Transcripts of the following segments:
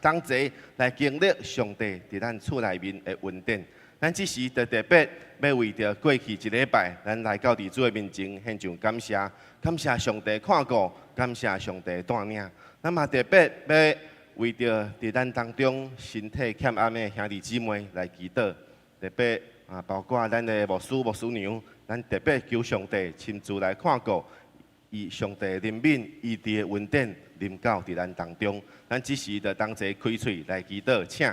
同齊來經歷上帝佇咱厝內面的恩典。咱這時就特別欲為著過去一禮拜，咱來到佇主的面前獻上感謝，感謝上帝看顧，感謝上帝帶領。咱嘛特別欲為著佇咱當中身體欠暗的兄弟姊妹來祈禱，特別啊，包括咱的牧師、牧師娘，咱特別求上帝親自來看顧，以上帝憐憫、醫治的恩典臨到佇咱當中。咱這時就同齊開喙來祈禱，請。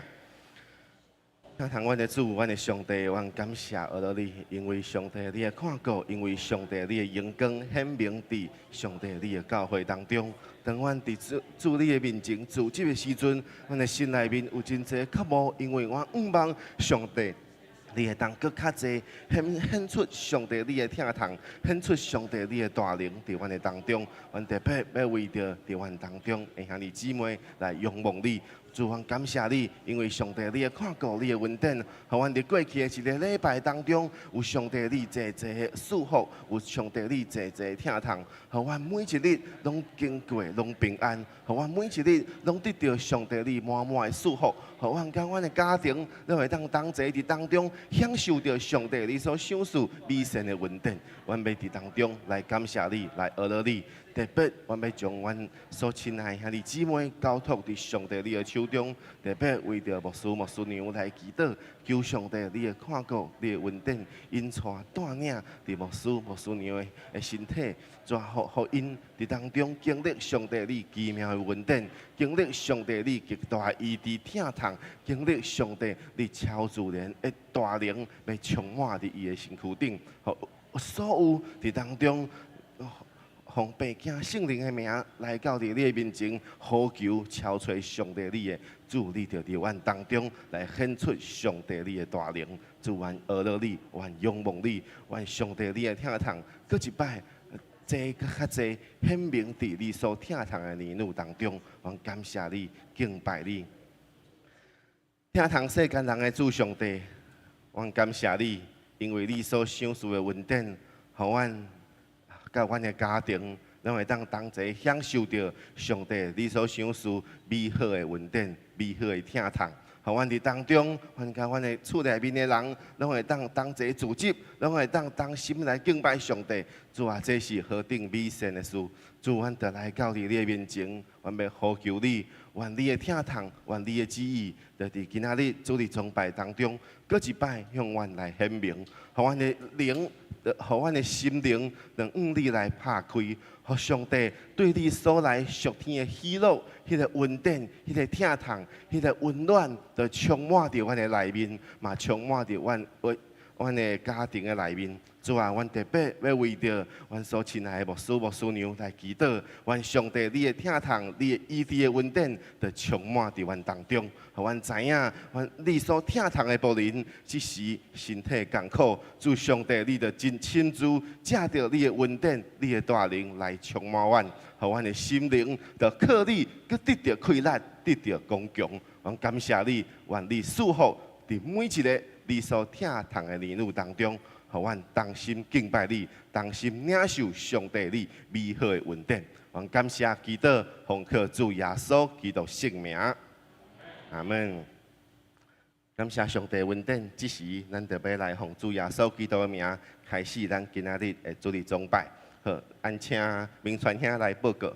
疼痛阮的主，阮的上帝，阮感謝阿羅你，因為上帝你的看顧，因為上帝你的榮光顯明佇上帝你的教會當中。當阮佇主主你的面前聚集的時陣，阮的心內面有真濟渴慕，因為阮向望上帝，你會當閣較濟顯顯出上帝你的疼痛，顯出上帝你的大能佇阮的當中。阮特別欲為著佇阮當中的兄弟姊妹來仰望你。主，阮感謝你，因為上帝你的看顧，你的恩典，予阮佇過去的一个禮拜當中，有上帝你濟濟的祝福，有上帝你濟濟的疼痛，予阮每一日攏經過攏平安，予阮每一日攏得著上帝你滿滿的祝福，予阮佮阮的家庭攏會當同齊佇當中享受著上帝你所賞賜美善的恩典。阮欲佇當中來感謝你，來阿羅你。特別，阮欲將阮所親愛兄弟姊妹交託佇上帝你的手中。特別為著牧師、牧師娘來祈禱，求上帝你的看顧、你的恩典，引帶帶領佇牧師、牧師娘的身體，怎予予𪜶佇當中經歷上帝你奇妙的恩典，經歷上帝你極大的醫治疼痛，經歷上帝你超自然的大能，欲充滿佇伊的身軀頂，予所有佇當中。奉父子聖靈的名來到佇你的面前，呼求敲揣上帝你的主，你就佇阮當中來顯出上帝你的大能。主，阮阿羅你，阮仰望你，願上帝你的疼痛，閣一擺，濟閣較濟顯明佇你所疼痛的兒女當中。阮感謝你，敬拜你。疼痛世間人的主上帝，阮感謝你，因為你所賞賜的恩典，予阮佮阮的家庭，攏會當同齊享受著上帝你所賞賜美好的恩典、美好的疼痛。予阮佇當中，阮佮阮的厝內面的人，攏會當同齊聚集，攏會當同心來敬拜上帝。主啊，這是何等美善的事！主，阮就來到佇你的面前，阮欲呼求你，願你的疼痛，願你的旨意，就佇今仔日主日崇拜當中，閣一擺向阮來顯明，予阮的靈，予阮的心靈，能向你來拍開，予上帝對你所來屬天的喜樂，彼个恩典，彼个疼痛，彼个溫暖，就充滿佇阮的內面，嘛充滿佇阮的家庭的內面。主啊，阮特別欲為著阮所親愛的牧師、牧師娘來祈禱，願上帝你的疼痛、你的醫治的恩典，就充滿佇阮當中，予阮知影，阮你所疼痛的僕人，這時身體艱苦，主上帝你就真親自藉著你的恩典、你的大能來充滿阮，予阮的心靈就靠你，閣得著氣力，得著剛強。阮感謝你，願你賜福佇每一个你所疼痛的兒女當中。予阮同心敬拜你，同心領受上帝你美好的恩典。阮感謝祈禱，奉靠主耶穌基督聖名，阿門。感謝上帝恩典，這時咱就欲來奉主耶穌基督的名，開始咱今仔日的主日崇拜。好，咱請明傳兄來報告。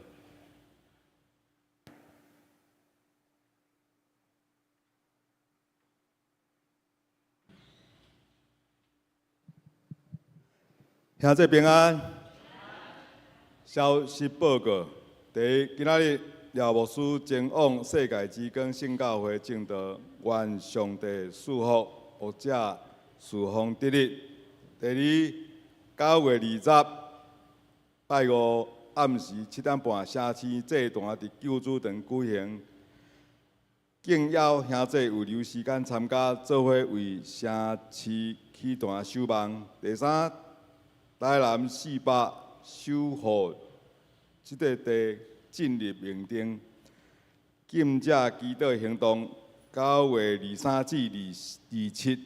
兄弟平安。消息報告：第一，今仔日廖牧師前往世界之光聖教會證道，願上帝賜福，牧者侍奉得力。第二，9月20，拜五暗時7點半，城市祭壇佇救主堂舉行。敬邀兄弟有留時間參加，做伙為城市祈壇守望。第三，台南400守護這塊地進入命定，禁食祈禱行動，9月23至27，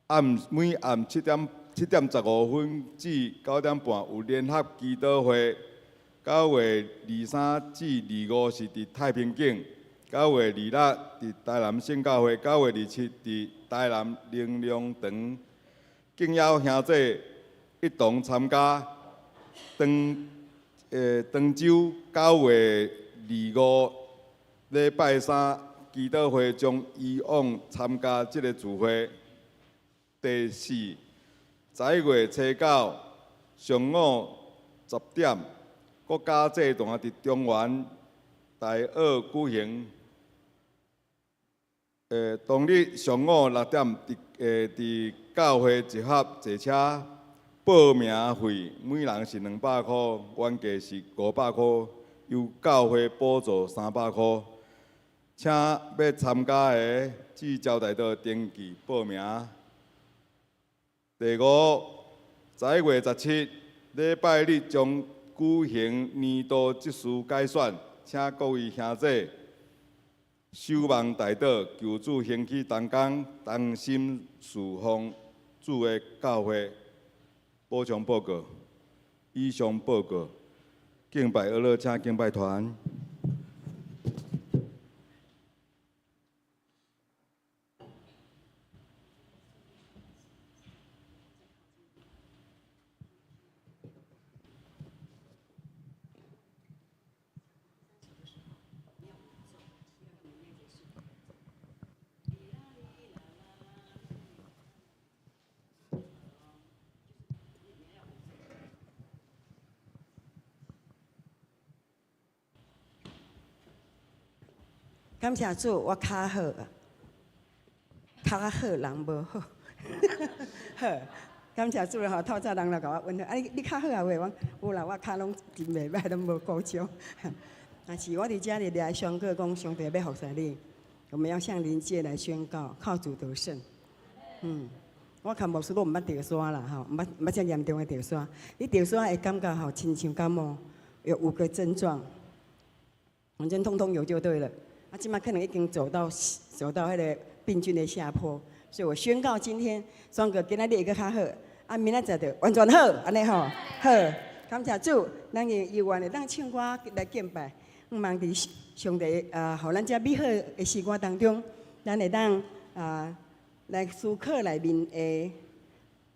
暗每暗7點7點15分至9點半有聯合祈禱會。9月23至25是佇太平景。9月26佇台南聖教會，9月27佇台南能量場，敬邀兄弟一同參加。長洲9月25禮拜三祈禱會將移往參加這个聚會。第四，11月初9上午10點，國家祭壇佇中原大澳舉行。當日上午6點佇教會集合坐車，報名費每人是200箍，原價是500箍，由教會補助300箍。請欲參加的至招待所登記報名。第五，11月17禮拜日將舉行年度執事改選，請各位兄弟守望代禱，求主興起同工，同心侍奉主的教會。補充報告，以上報告，敬拜阿樂，請敬拜團。感謝主，我跤好啊，跤較好人無好，好，感謝主吼，透早人來共我問，啊你你較好啊未？我有啦，我跤攏真袂䆀，攏無骨傷。但是我佇遮裡來宣告講，上帝欲服侍你，我們要向靈界來宣告，靠主得勝。我看牧師都毋捌著沙啦，吼，毋捌遮嚴重的著沙。你著沙會感覺吼，親像感冒，有五個症狀，反正通通有就對了。啊，這擺可能已經走到彼个病菌的下坡，所以我宣告今天宣告今仔日會閣較好，啊，明仔載就完全好，按呢吼，好，感謝主，咱有緣會當唱歌來敬拜，向望佇上帝啊，予咱這美好的時光當中，咱會當啊來思考內面的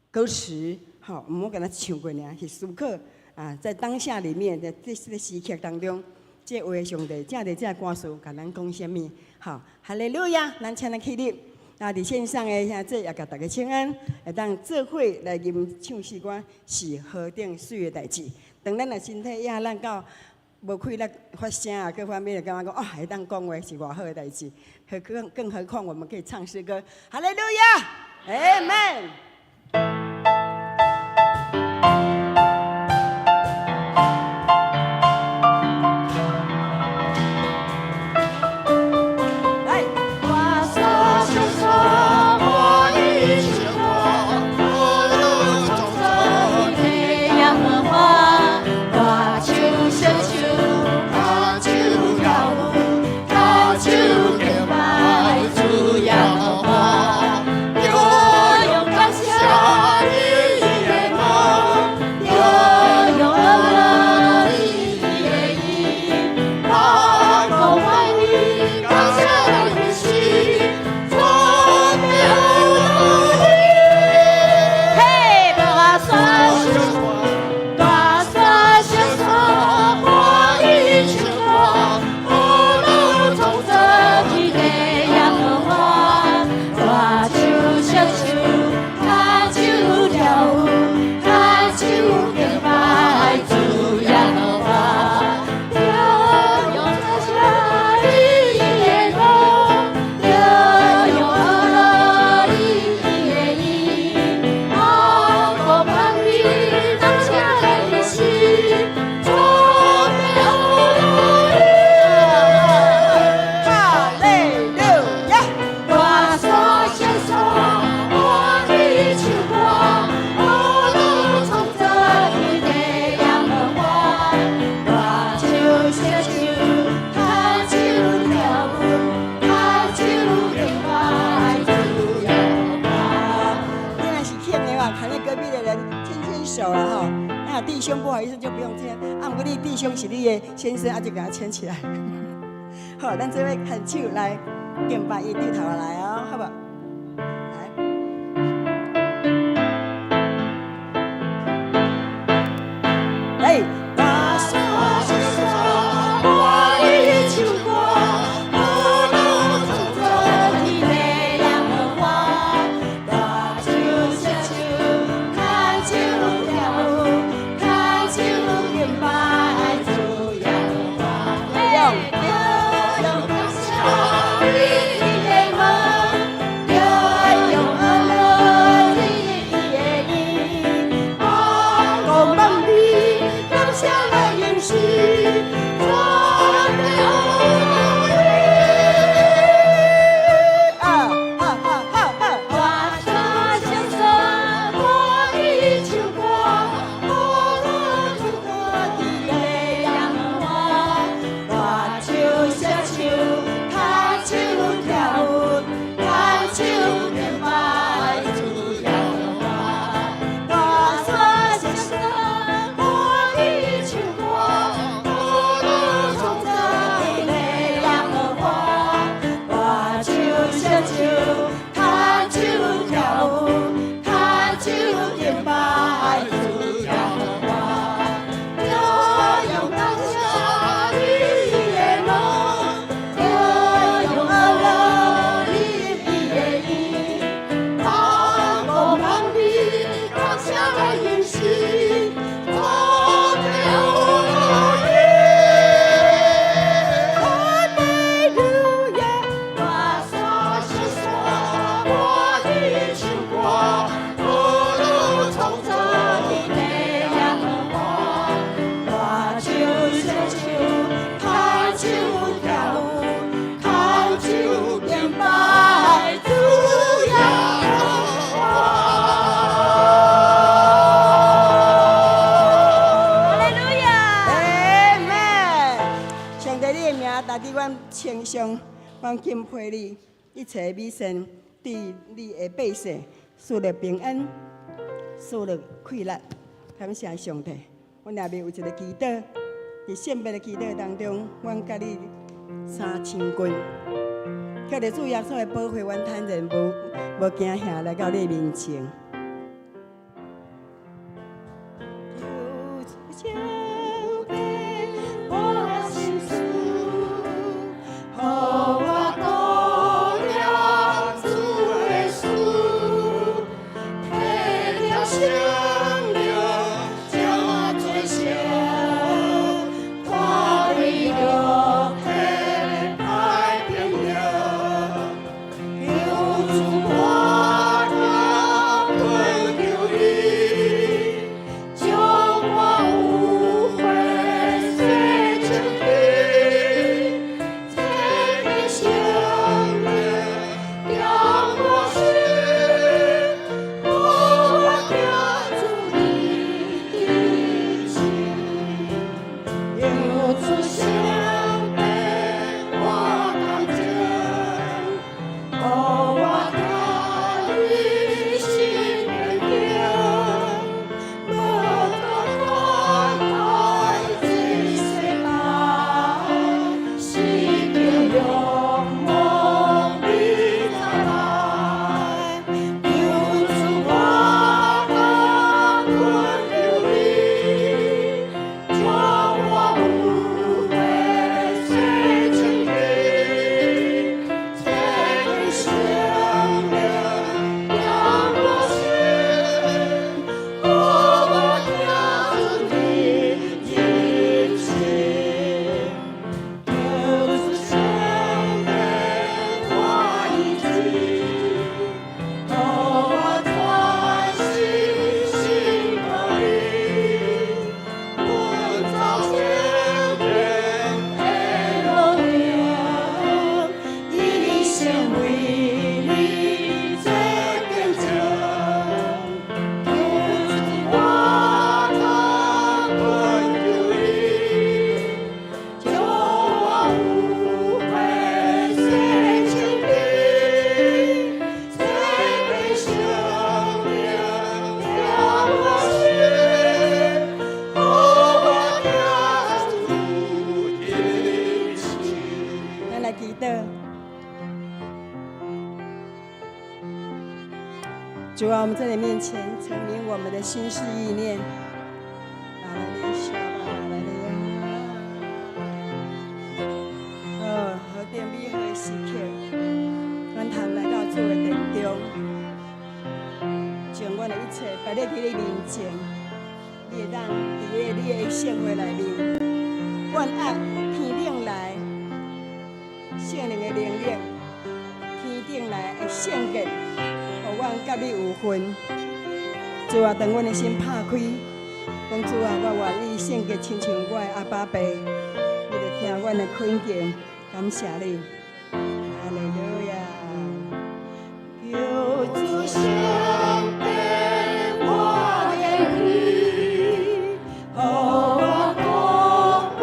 歌詞，吼，毋好干焦唱過爾，是思考啊，在當下裡面的這个時刻當中。這話上帝正佇這歌詞，共咱講啥物？好，哈利路亞！咱請咱起立。啊，佇線上的兄弟也共大家請安，會當做伙來吟唱詩歌，是何等媠的代誌。當咱的身體也咱到無氣力發聲啊，各方面就感覺講哦，會當講話是偌好的代誌。何更何況我們可以唱詩歌，哈利路亞，阿門。兄不好意思就不用牽，啊，毋過你弟兄是你的先生，啊就共伊牽起來。好，咱做伙牽手來敬拜伊，對頭來哦，好無？來。來。大山小山，歡喜唱歌，何樂創造天的耶和華。大樹小樹，牽手跳舞，牽手敬拜主耶和華。用用感謝你的門，用用阿樂你的義，光芒你感謝來應許，全地啊哈哈哈哈！大山小山，歡喜唱歌，何樂創造天的耶和華。大樹小樹，牽手跳舞，牽手敬拜主耶和華。大山小山，歡喜唱歌，何樂創造天的耶和華。大樹小樹，牽手跳舞，牽手敬拜主耶和華。用感謝你的門，用阿樂你的義，光芒你感謝來應許，全地哈利路亞！大山小山，歡喜唱歌，何樂創造天的耶和華。大樹小樹，牽手跳舞，牽手敬拜主耶和華。哈利路亞！阿們。上帝，你的名值得阮稱頌，阮敬佩你，一切美善對你的百姓賜予平安，賜予快樂。感謝上帝，阮內面有一个祈禱，佇聖別的祈禱當中，阮佮你相親近，靠著主耶穌的寶血，阮坦然無無驚嚇來到你面前。求主將白我心事，予我顧念主的事，提著聖靈這罪性，脫離了黑歹朋友，求主我懇求你，將我污穢洗清去，這個聖靈點我心，予我行主主啊，我們在你面前陳明我們的心思意念。阿來利亞，阿來利亞。哦，何等美好的時刻，阮通來到主的殿中，將阮的一切擺佇你面前，你會當佇你的聖話內面，阮按天頂來聖靈的能力，天頂來的聖潔，予阮佮你有份。主啊，當阮的心拍開，講主啊，我願意聖潔親像我的阿爸父，你就聽阮的懇求，感謝你。哈利路亞。求主聖潔我言語，予我講話榮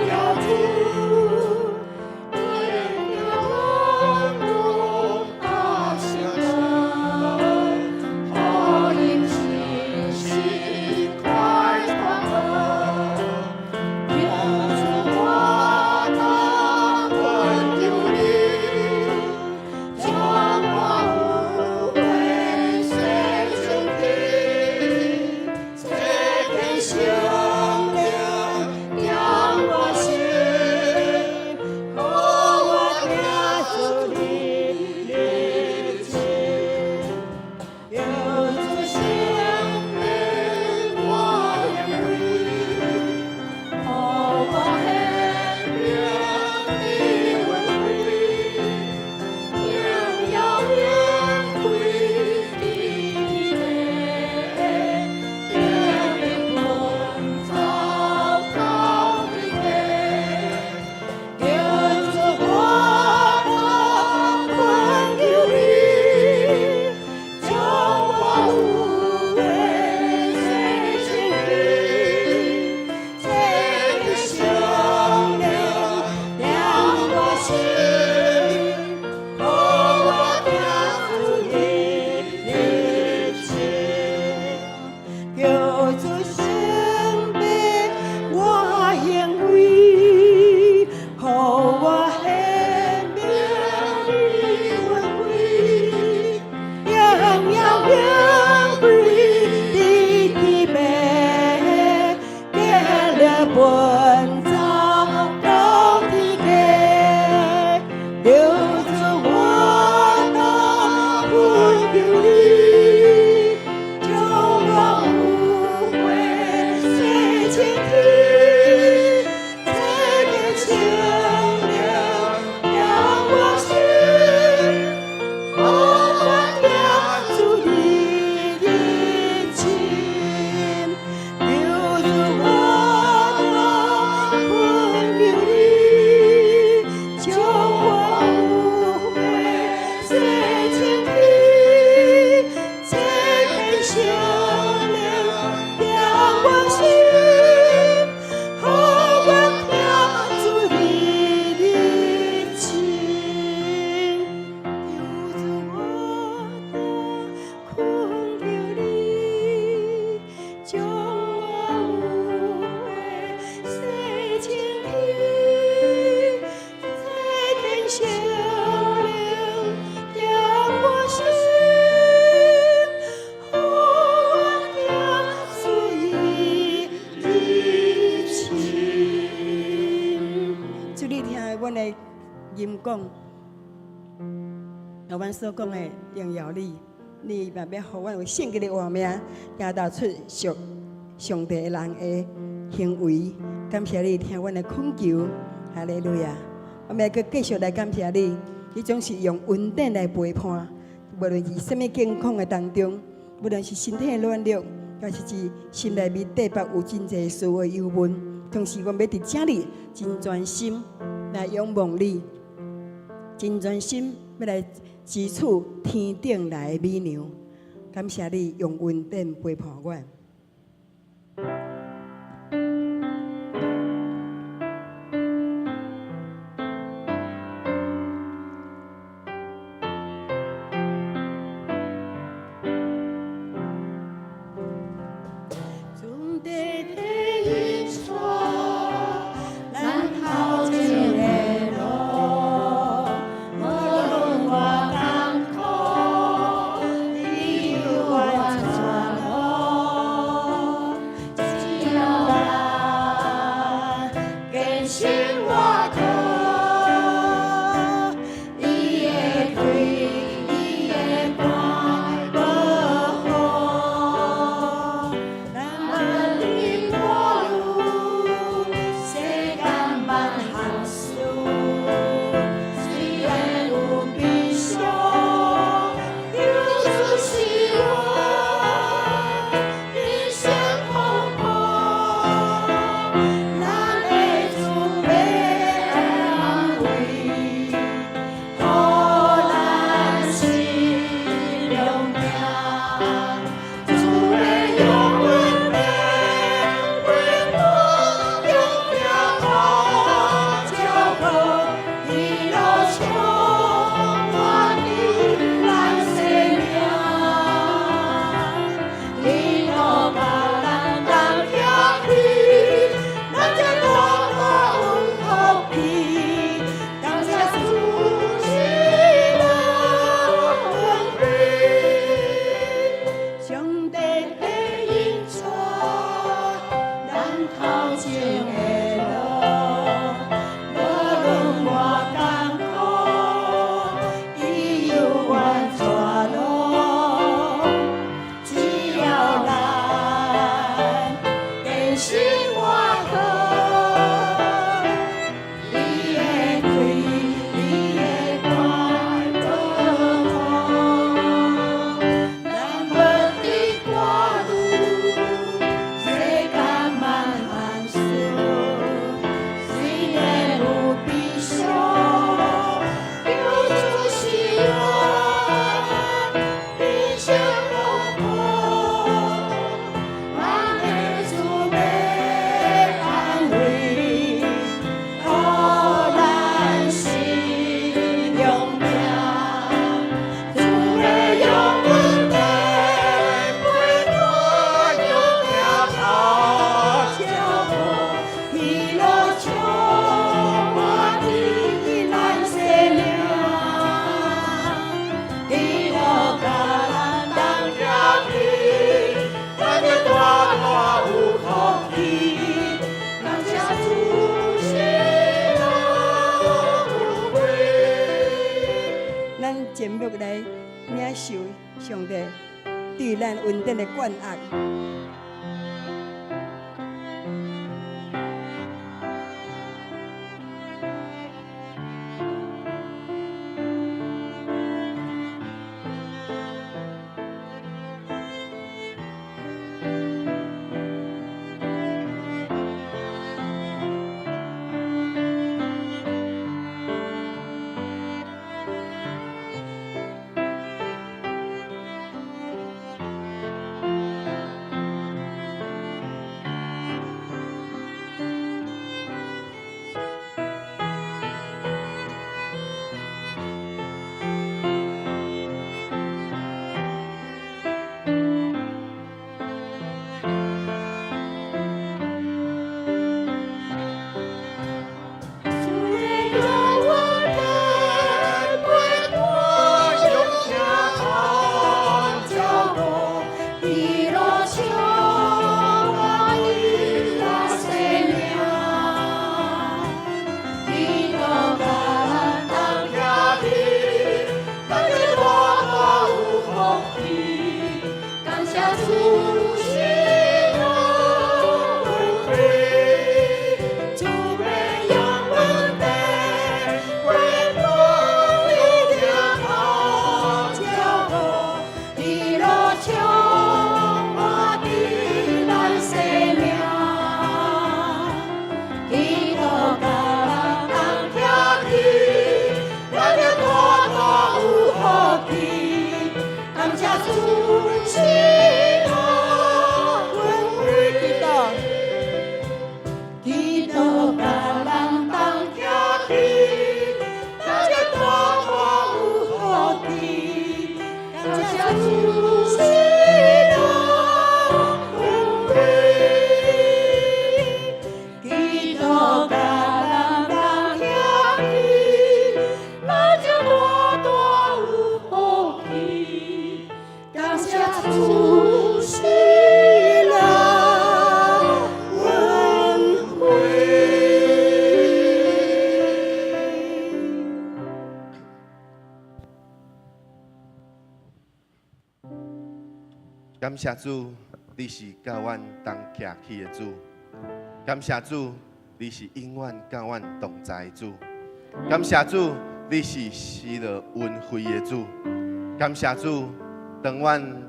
耀主，得着榮耀聖靈，予𪜶信心快傳播。求主我當懇求你，將我污穢洗清去，這天聖靈點我心，予我聽主的熱情。求主聖靈我言語，予我顯明你恩惠，榮耀永歸的天，得力奔走到天地。求主我當懇求你，將我污穢洗清去，這個聖靈點我心，予我聽主的熱情。求主聖潔我行為，予我顯明你恩惠，榮耀永歸的天父，竭力奔走到天地。求主我當懇求你，將我污穢洗清去，這個聖靈點我心，予我聽主的熱情。求主我當懇求你，將我污穢洗清去，這個聖靈點我心，予我聽主的熱情。求主我當懇求你，將我污穢洗清去，這天聖靈點我心，予我聽主的熱情。主，你聽阮的吟講，予阮所講的榮耀你，你嘛欲予阮有聖潔的活命，行踏出屬上帝的人的行為。感謝你聽阮的懇求，哈利路亞！我們閣繼續來感謝你，你總是用恩典來陪伴，無論是啥物境況的當中，無論是身體的軟弱，抑是是心內面底腹有真濟事的憂悶，同時阮欲佇遮裡真專心來仰望你，真專心欲來支取天頂來的美糧。感謝你用恩典陪伴阮。上帝的引帶，咱頭前的路，無論偌艱苦，受上帝對咱恩典的關愛。感謝主，你是佮阮同徛起的主。感謝主，你是永遠佮阮同在的主。感謝主，你是施予恩惠的主。感謝主，當阮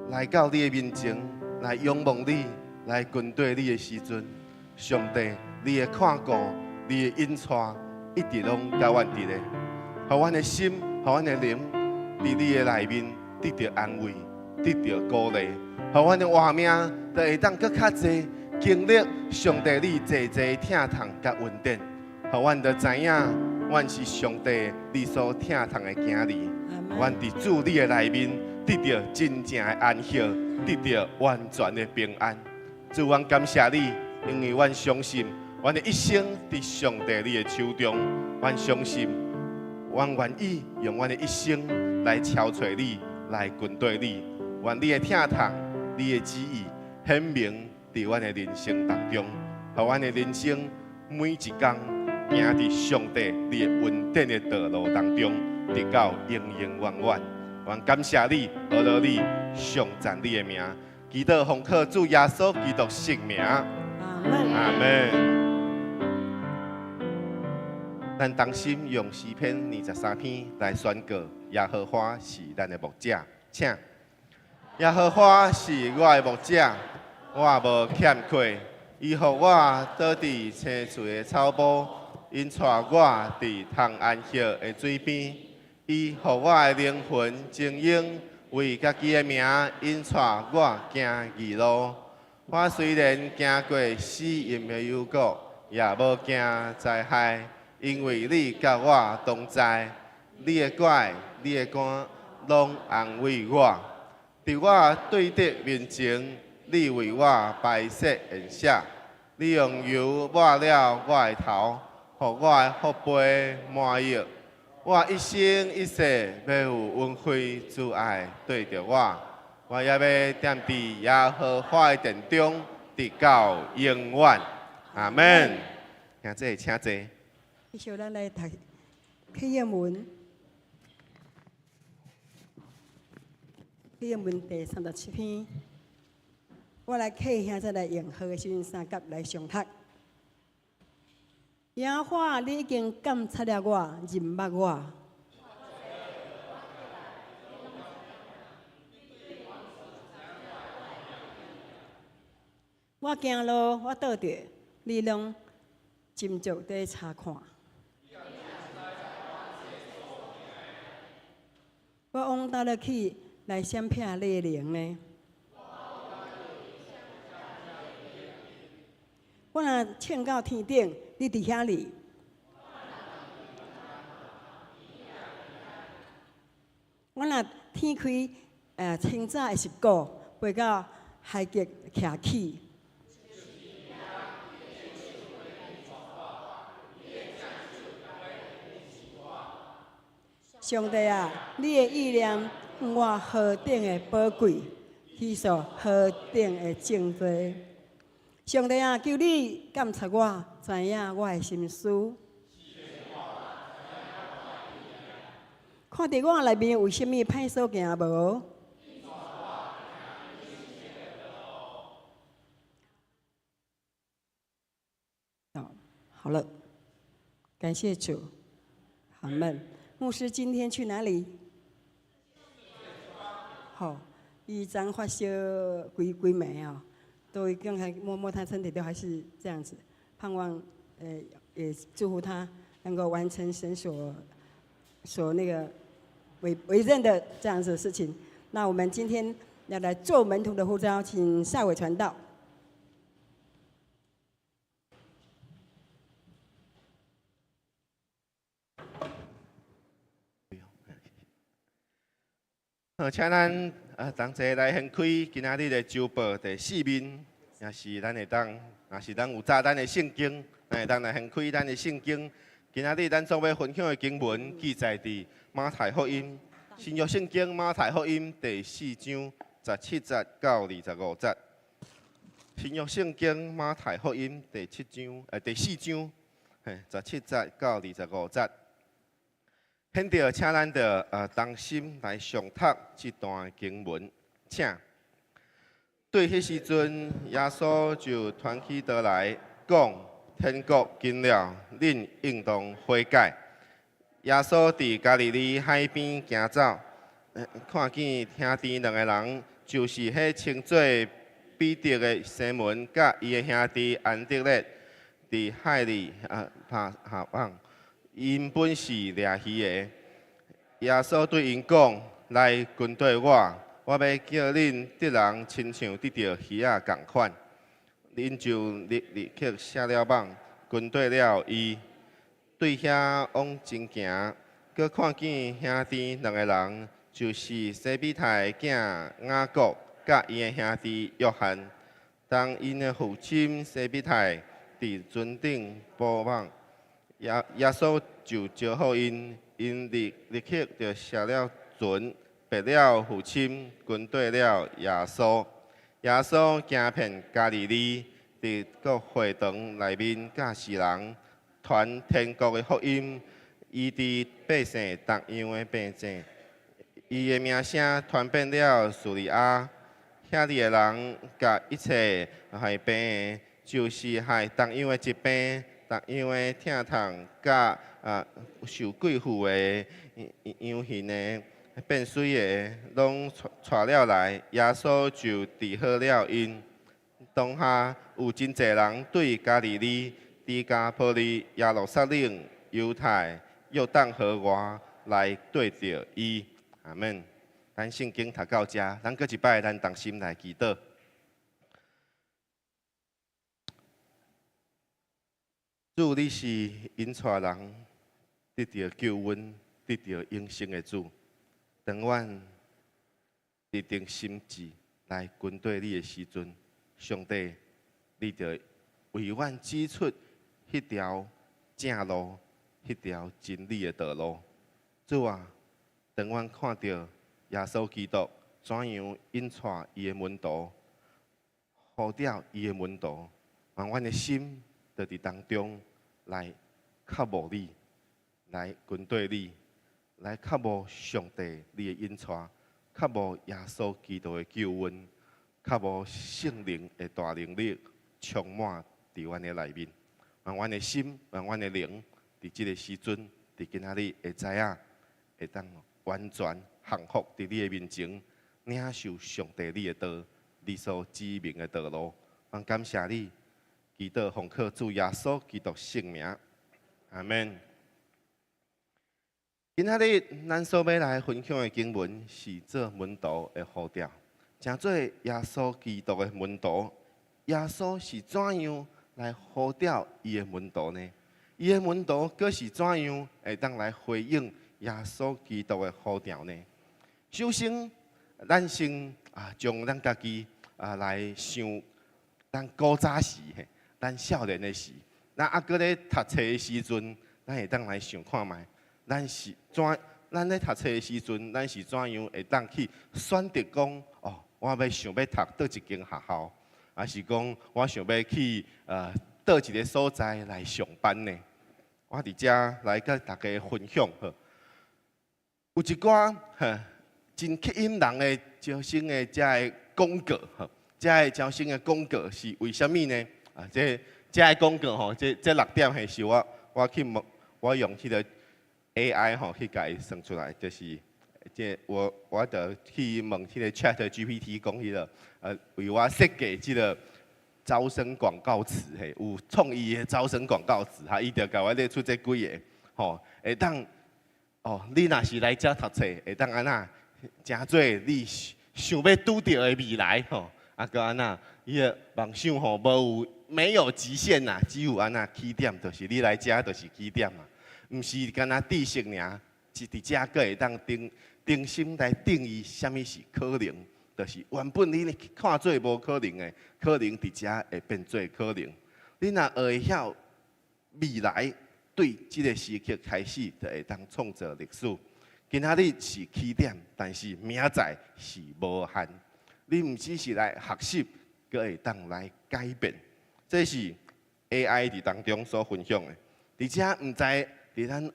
來到你的面前，來仰望你，來跟綴你的時陣，上帝，你的看顧，你的引帶，一直攏佮阮佇咧，予阮的心，予阮的靈，佇你的內面得著安慰，得著鼓勵，予阮的活命就會當閣較濟經歷上帝你濟濟疼痛佮恩典，予阮就知影，阮是上帝你所疼痛的囝兒。阮佇主你的內面得著真正的安息，得著完全的平安。主，阮感謝你，因為阮相信，阮的一生佇上帝你的手中。阮相信，阮願意用阮的一生來朝揣你，來跟綴你。願你的疼痛、你的旨意顯明佇阮的人生當中，予阮的人生每一工行佇上帝你的恩典的道路當中，直到永永遠遠。阮感謝你，阿羅你，頌讚你的名，祈禱奉靠主耶穌基督聖名。阿門。阿門。咱同心用詩篇23篇來宣告：耶和華是咱的牧者，請。耶和華是我的牧者，我無欠缺。伊予我倒佇青翠的草埔，引帶我佇通安歇的水邊。伊予我的靈魂晶瑩，為家己的名引帶我行義路。我雖然行過死蔭的幽谷，也無驚災害，因為你佮我同在。你的拐，你的竿，攏安慰我。佇我對敵面前，你為我擺設筵席，你用油抹了我的頭，予我的福杯滿溢。我一生一世欲有恩惠慈愛綴著我，我也欲踮佇耶和華的殿中，直到永遠。阿門。兄弟，請坐。繼續咱來讀啟應文。經文第37篇，我來客兄再來用和聲三甲來誦讀。耶和華，你已經監察了我，認捌我。我行路，我倒著，你攏斟酌佇查看。我往佗落去來閃避你的靈呢？我若衝到天頂，你佇遐哩；我若天開清早的拾鼓，飛到海極徛起。上帝啊，你的意念予我何等的寶貴，彼數何等的眾多。上帝啊，求你監察我，知影我的心思。看佇我內面有啥物歹所行無？好了，感謝主，阿們。牧師今天去哪裡？好，伊昨發燒幾幾暝哦，都剛才摸摸他身體都還是這樣子，盼望也祝福他能夠完成神所那個委任的這樣子的事情。那我們今天要來做門徒的呼召，請夏偉傳道。好，請咱同齊來掀開今仔日的週報第四面，也是咱會當，若是咱有紮咱的聖經，咱會當來掀開咱的聖經。今仔日咱所欲分享的經文記載佇馬太福音新約聖經馬太福音第四章17節到25節。新約聖經馬太福音第七章，第四章，嘿，17節到25節。現在，請咱著同心來誦讀這段經文，請。對彼時陣，耶穌就傳起道來講：天國近了，恁應當悔改。耶穌佇加利利海邊行走，看見兄弟兩个人，就是彼稱做彼得的西門，佮伊的兄弟安德烈，佇海裡拍下網。𪜶本是掠魚的，耶穌對𪜶講：來跟綴我，我欲叫恁得人親像得著魚仔仝款。𪜶就立刻卸了網，跟綴了伊。對遐往前行，閣看見兄弟兩个人，就是西庇太的囝雅各，佮伊的兄弟約翰。當𪜶的父親西庇太佇船頂補網。耶穌就招呼𪜶，𪜶立刻就卸了船，別了父親，跟綴了耶穌。耶穌行遍加利利，佇各會堂內面教示人，傳天國的福音，醫治百姓各樣的病症。伊的名聲傳遍了敘利亞，遐裡的人共一切害病的，就是害各樣的疾病，各樣的疼痛，佮受鬼附的、陽眩的、變水的，攏帶了來，耶穌就治好了𪜶。當下有真濟人對加利利、低加波利、耶路撒冷、猶太、約旦河外來綴著伊。阿們。咱聖經讀到遮，咱閣一擺，咱同心來祈禱。主，你是引帶人得著救恩、得著永生的主。當阮立定心志來跟綴你的時陣，上帝，你就為阮指出彼條正路、彼條真理的道路。主啊，當阮看著耶穌基督怎樣引帶伊的門徒，呼召伊的門徒，讓阮的心就佇當中來渴慕你，來跟綴你，來渴慕上帝你的引帶，較無耶穌基督的救恩，較無聖靈的大能力充滿佇阮的內面，讓阮的心，讓阮的靈，佇這个時陣，佇今仔日會知影，會當完全降服佇你的面前，領受上帝你的道，你所指明的道路。阮感謝你，祈禱奉靠主耶穌基督聖名，阿門。今仔日咱所欲來分享的經文是做門徒的呼召，成做耶穌基督的門徒。耶穌是怎樣來呼召伊的門徒呢？伊的門徒閣是怎樣會當來回應耶穌基督的呼召呢？首先，咱先啊將咱家己啊來想，咱古早時，咱少年的時，咱猶閣咧讀冊的時陣，咱會當來想看覓。咱是怎？咱咧讀冊的時陣，咱是怎樣會當去選擇講？哦，我欲想欲讀佗一間學校，抑是講我想欲去佗一个所在來上班呢？我佇遮來佮大家分享呵，有一寡呵真吸引人的招生的遮个廣告呵，遮个招生的廣告是為啥物呢？啊，這个廣告吼，這六點係是我去問，我用彼个 AI 吼去共伊算出來，就是這我就去問彼个 ChatGPT 講彼个，為我設計這个招生廣告詞，嘿，有創意的招生廣告詞，哈，伊就共我列出這幾个，吼，會當，哦，你若是來遮讀冊，會當按怎，成做你想欲拄著的未來，吼，啊，閣按怎，伊的夢想吼，無有沒有極限呐，只有按怎起點，就是你來遮就是起點啊。毋是干焦知識爾，是佇遮閣會當重重新來定義啥物是可能，就是原本你看做無可能的，可能佇遮會變做可能。你若學會曉未來，對這个時刻開始，就會當創造歷史。今仔日是起點，但是明仔載是無限。你毋只是來學習，閣會當來改變。這是 AI 佇當中所分享的。而且毋知佇咱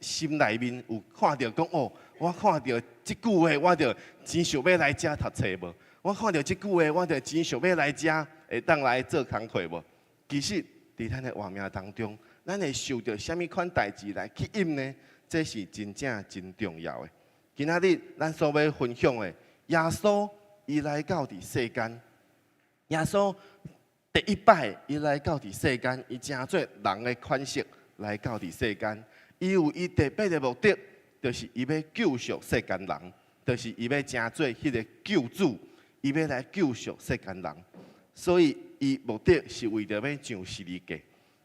心內面有看著講哦，我看著這句話，我就真想欲來遮讀冊無？我看著這句話，我就真想欲來遮會當來做工課無？其實，佇咱的活命當中，咱會受著啥物款代誌來吸引呢？這是真正真重要的。今仔日咱所欲分享的，耶穌伊來到佇世間，耶穌第一擺伊來到佇世間，伊成做人的款式來到佇世間，伊有伊特別的目的，就是伊欲救贖世間人，就是伊欲成做彼个救主，伊欲來救贖世間人。所以伊目的是為著欲上十字架。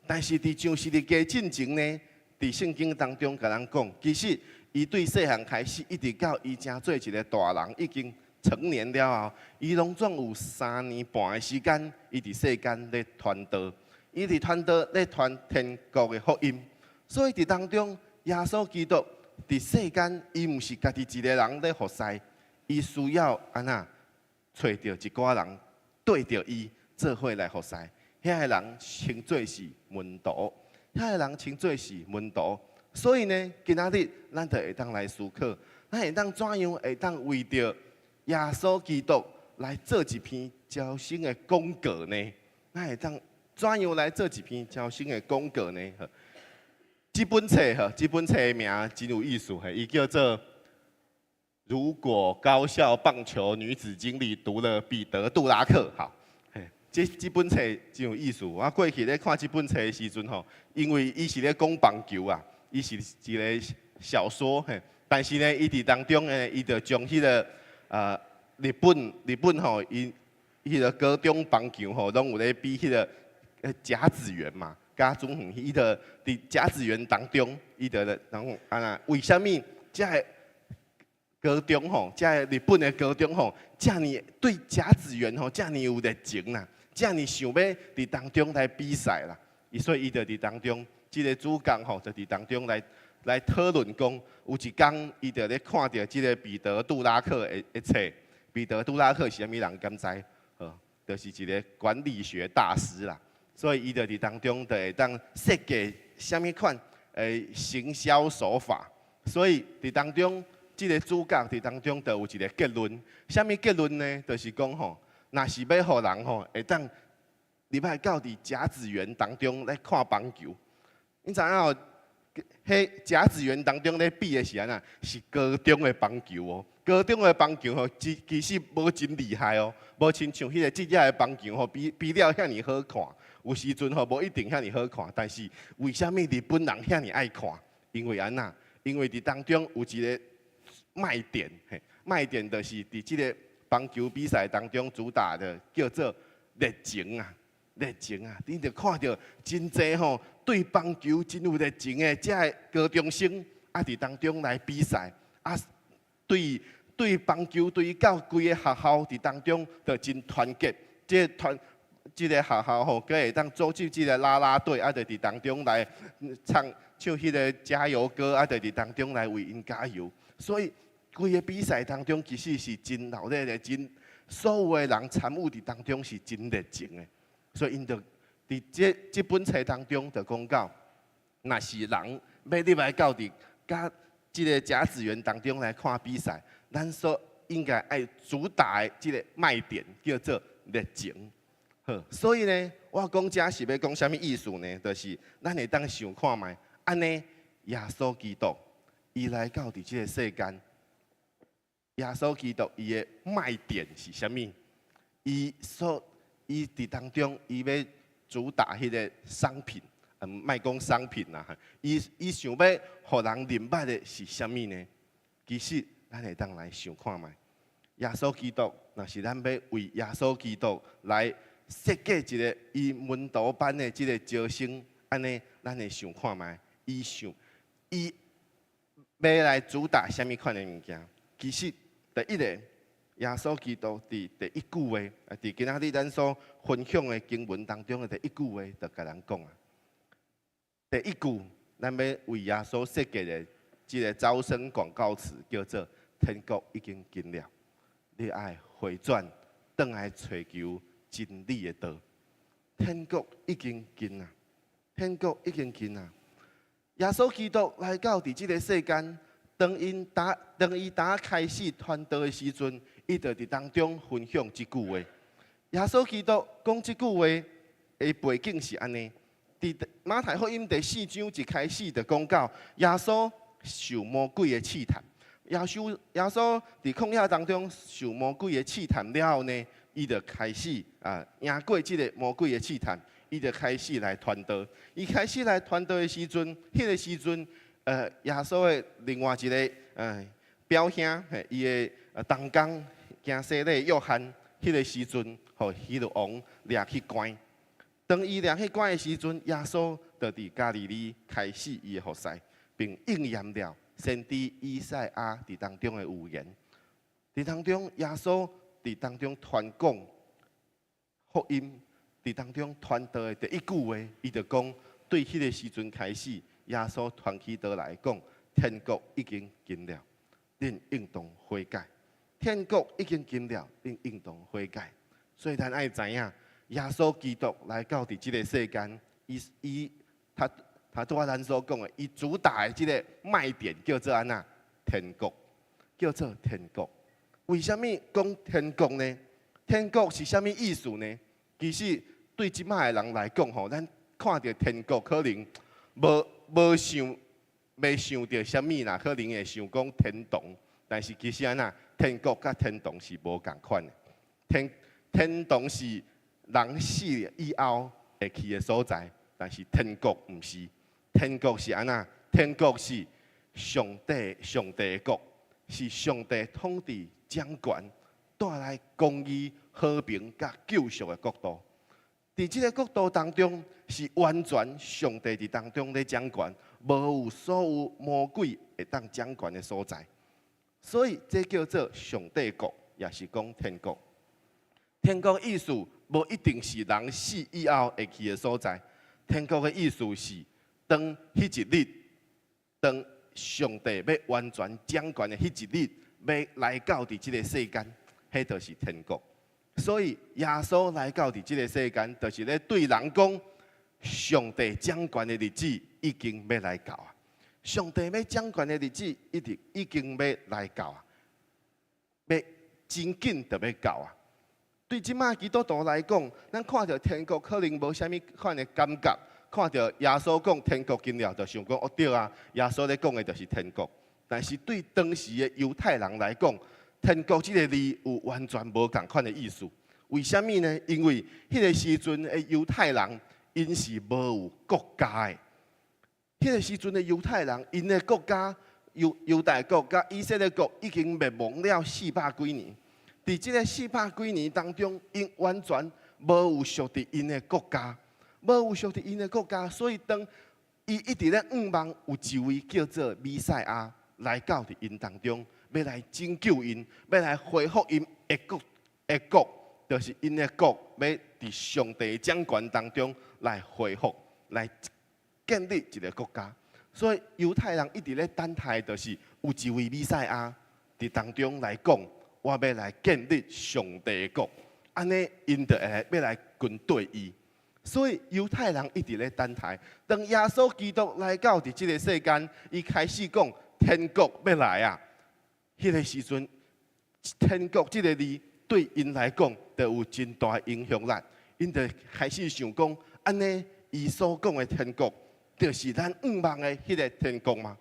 但是佇上十字架進前呢，佇聖經當中共咱講，其實伊對細漢開始，一直到伊成做一个大人，已經成年了後，伊攏總有三年半的時間，伊佇世間咧傳道，伊佇傳道咧傳天國的福音。所以佇當中，耶穌基督佇世間，伊毋是家己一个人咧服侍，伊需要按怎揣著一寡人綴著伊做伙來服侍。遐个人稱做是門徒，遐个人稱做是門徒。所以呢，今仔日咱就會當來思考，咱會當怎樣會當為著耶穌基督來做一篇招生的廣告呢？咱會當怎樣來做一篇招生的廣告呢？這本冊哈，這本冊的名真有意思嘿，伊叫做《如果高校棒球女子經理讀了彼得·杜拉克》。好，嘿，這本冊真有意思。我過去咧看這本冊的時陣吼，因為伊是咧講棒球啊，伊是一个小說嘿，但是呢，伊佇當中呢，伊就將彼个日本吼，伊彼个高中棒球吼，攏有咧比彼个甲子園嘛。甲子園，伊就佇甲子園當中，伊就咧講啊，為啥物遮个高中吼，遮个日本的高中吼，遮爾對甲子園吼，遮爾有熱情啦，遮爾想欲佇當中來比賽啦。伊所以伊就佇當中，這个主角吼，就佇當中來討論講，有一工伊就咧看著這个彼得杜拉克的冊，彼得杜拉克是啥物人？敢知？呵，就是一个管理學大師啦。所以伊就佇當中就會當設計啥物款的行銷手法。所以佇當中，這个主角佇當中就有一个結論，啥物結論呢？就是講吼，若是欲予人吼會當入來到佇甲子園當中來看棒球，你知影哦？彼甲子園當中咧比的是按怎？是高中的棒球哦。高中的棒球吼，其實無真厲害哦，無親像彼个職業的棒球吼，比比了遐爾好看。有時陣吼，無一定遐爾好看，但是為啥物日本人遐爾愛看？因為按怎？因為佇當中有一个賣點，嘿，賣點就是佇這个棒球比賽當中主打的叫做熱情啊，熱情啊！你就看著真濟吼，對棒球真有熱情的這个高中生啊，佇當中來比賽啊，對棒球隊到規个學校佇當中就真團結，這個團這个學校吼，閣會當組織這个啦啦隊啊，就佇當中來唱彼个加油歌啊，就佇當中來為𪜶加油。所以規个比賽當中，其實是真鬧熱的，真所有的人參與佇當中是真熱情的。所以𪜶就佇這本冊當中就講到，若是人欲入來到佇佮這个甲子園當中來看比賽，咱所應該愛主打的這个賣點叫做熱情。好，所以呢，我講這是欲講啥物意思呢？就是咱會當想看覓，按呢耶穌基督伊來到佇這个世間，耶穌基督伊的賣點是啥物？伊佇當中，伊欲主打彼个商品，莫講商品啦，伊想欲予人認捌的是啥物呢？其實咱會當來想看覓，耶穌基督，若是咱欲為耶穌基督來設計一个伊門徒班的這个招生，按呢，咱會想看覓，伊想伊欲來主打啥物款的物件？其實第一个，耶穌基督佇第一句話，啊，佇今仔日咱所分享的經文當中的第一句話，就共咱講啊。第一句，咱欲為耶穌設計的這个招生廣告詞，叫做“天國已經近了，你愛回轉，轉來揣求真理的道。天國已經近啊，天國已經近啊。耶穌基督來到佇這个世間，當伊打開始傳道的時陣，伊就佇當中分享這句話。耶穌基督講這句話的背景是按呢：佇馬太福音第四章一開始就講到，耶穌受魔鬼的試探。耶穌佇曠野當中受魔鬼的試探了後呢，伊就開始啊贏過這个魔鬼的試探，伊就開始來傳道。伊開始來傳道的時陣，彼个時陣，耶穌的另外一个表兄，伊的同工行洗禮約翰，彼个時陣，予希律王掠去關。當伊掠去關的時陣，耶穌就佇加利利開始伊的服侍，並應驗了先知以賽亞佇當中的預言。佇當中，耶穌佇當中傳講福音，佇當中傳道的第一句話，伊就講，對彼个時陣開始，耶穌傳起道來講，天國已經近了，恁應當悔改。天國已經近了，恁應當悔改。所以咱愛知影，耶穌基督來到佇這个世間，伊伊他他拄仔咱所講的，伊主打的這个賣點叫做按怎？天國，叫做天國。為啥物講天國呢？天國是啥物意思呢？其實對這擺的人來講吼，咱看著天國可能無想袂想著啥物啦，可能會想講天堂，但是其實按怎？天國佮天堂是無仝款的。天堂是人死了以後會去的所在，但是天國毋是。天國是按怎？天國是上帝的國，是上帝統治掌權，帶來公義、和平佮救贖的國度。佇這个國度當中，是完全上帝佇當中咧掌權，無有所有魔鬼會當掌權的所在。所以這叫做上帝國，也是講天國。天國意思無一定是人死以後會去的所在。天國的意思是，當彼一日，當上帝欲完全掌權的彼一日，欲來到佇這个世間，彼就是天國。所以耶穌來到佇這个世間，就是咧對人講，上帝掌權的日子已經欲來到啊！上帝欲掌權的日子，一直已經欲來到啊，欲真緊就欲到啊。對這馬基督徒來講，咱看著天國可能無啥物款的感覺，看著耶穌講天國近了，就想講哦對啊，耶穌咧講的就是天國。但是對當時的猶太人來講，天國這个字有完全無仝款的意思。為啥物呢？因為彼个時陣的猶太人，𪜶是無有國家的。彼个時陣的猶太人，𪜶的國家猶大國佮以色列國已經滅亡了四百幾年。佇這个四百幾年當中，𪜶完全無有屬佇𪜶的國家，無有屬佇𪜶的國家，所以當伊一直咧向望有一位叫做彌賽亞來到佇𪜶當中，欲來拯救𪜶，欲來恢復𪜶的國的國，就是𪜶的國，欲佇上帝掌權當中來恢復，來建立一个國家。所以猶太人一直咧等待，就是有一位彌賽亞佇當中來講，我欲來建立上帝的國，按呢𪜶就會欲來跟隨伊。所以猶太人一直咧等待，當耶穌基督來到佇這个世間，伊開始講天國欲來啊。彼个時陣，天國這个字對𪜶來講，就有真大影響力。𪜶就開始想講，按呢伊所講的天國，就是咱向望的彼个天國嗎？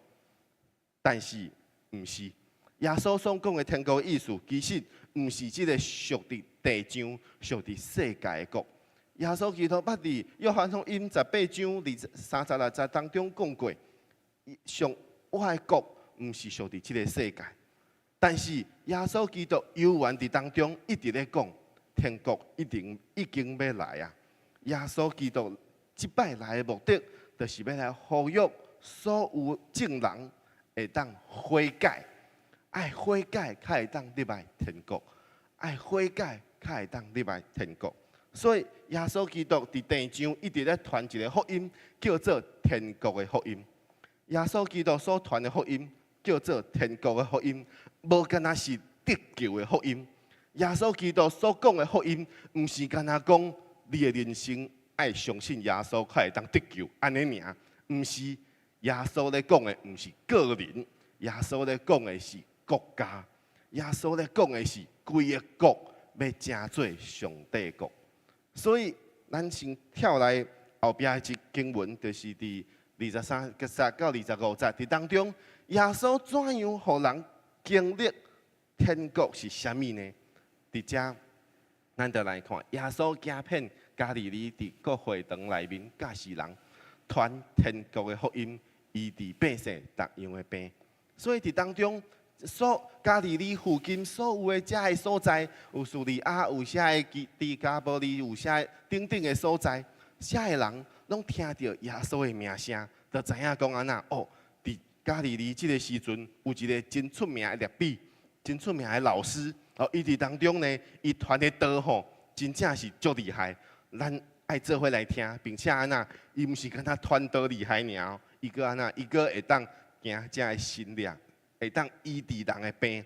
但是毋是。耶穌所講的天國意思，其實毋是這个屬佇地上、屬佇世界的國。耶穌基督捌佇約翰福音18章36節當中講過，上我的國毋是屬佇這个世界。但是耶穌基督猶原佇當中一直咧講，天國一定已經欲來啊！耶穌基督這擺來的目的，就是欲來呼籲所有眾人會當悔改，愛悔改才會當入來天國，愛悔改才會當入來天國。所以耶穌基督佇地上一直咧傳一个福音，叫做天國的福音。耶穌基督所傳的福音叫做天國的福音，無干焦是得救的福音。耶穌基督所講的福音，毋是干焦講你的人生愛相信耶穌，才會當得救，按呢爾，毋是耶穌咧講的，毋是個人，耶穌咧講的是國家，耶穌咧講的是規个國欲成做上帝國。所以，咱先跳來後壁一節經文，就是佇23節到25節，佇當中，耶穌怎樣予人經歷天國是啥物呢？佇遮，咱就來看耶穌行遍加利利，佇各會堂內面教示人，傳天國的福音，醫治百姓逐樣的病。所以佇當中，所加利利附近所有的遮个所在，有敘利亞，有啥个低加波利，有啥等等的所在，遮个人攏聽著耶穌的名聲，就知影講按怎哦。佇加利利這个時陣，有一个真出名的拉比，真出名的老師。哦，伊佇當中呢，伊傳的道吼，真正是足厲害。咱愛做伙來聽，並且按怎，伊毋是干焦傳道厲害爾，伊閣按怎，伊閣會當行遮个神蹟，會當醫治人的病，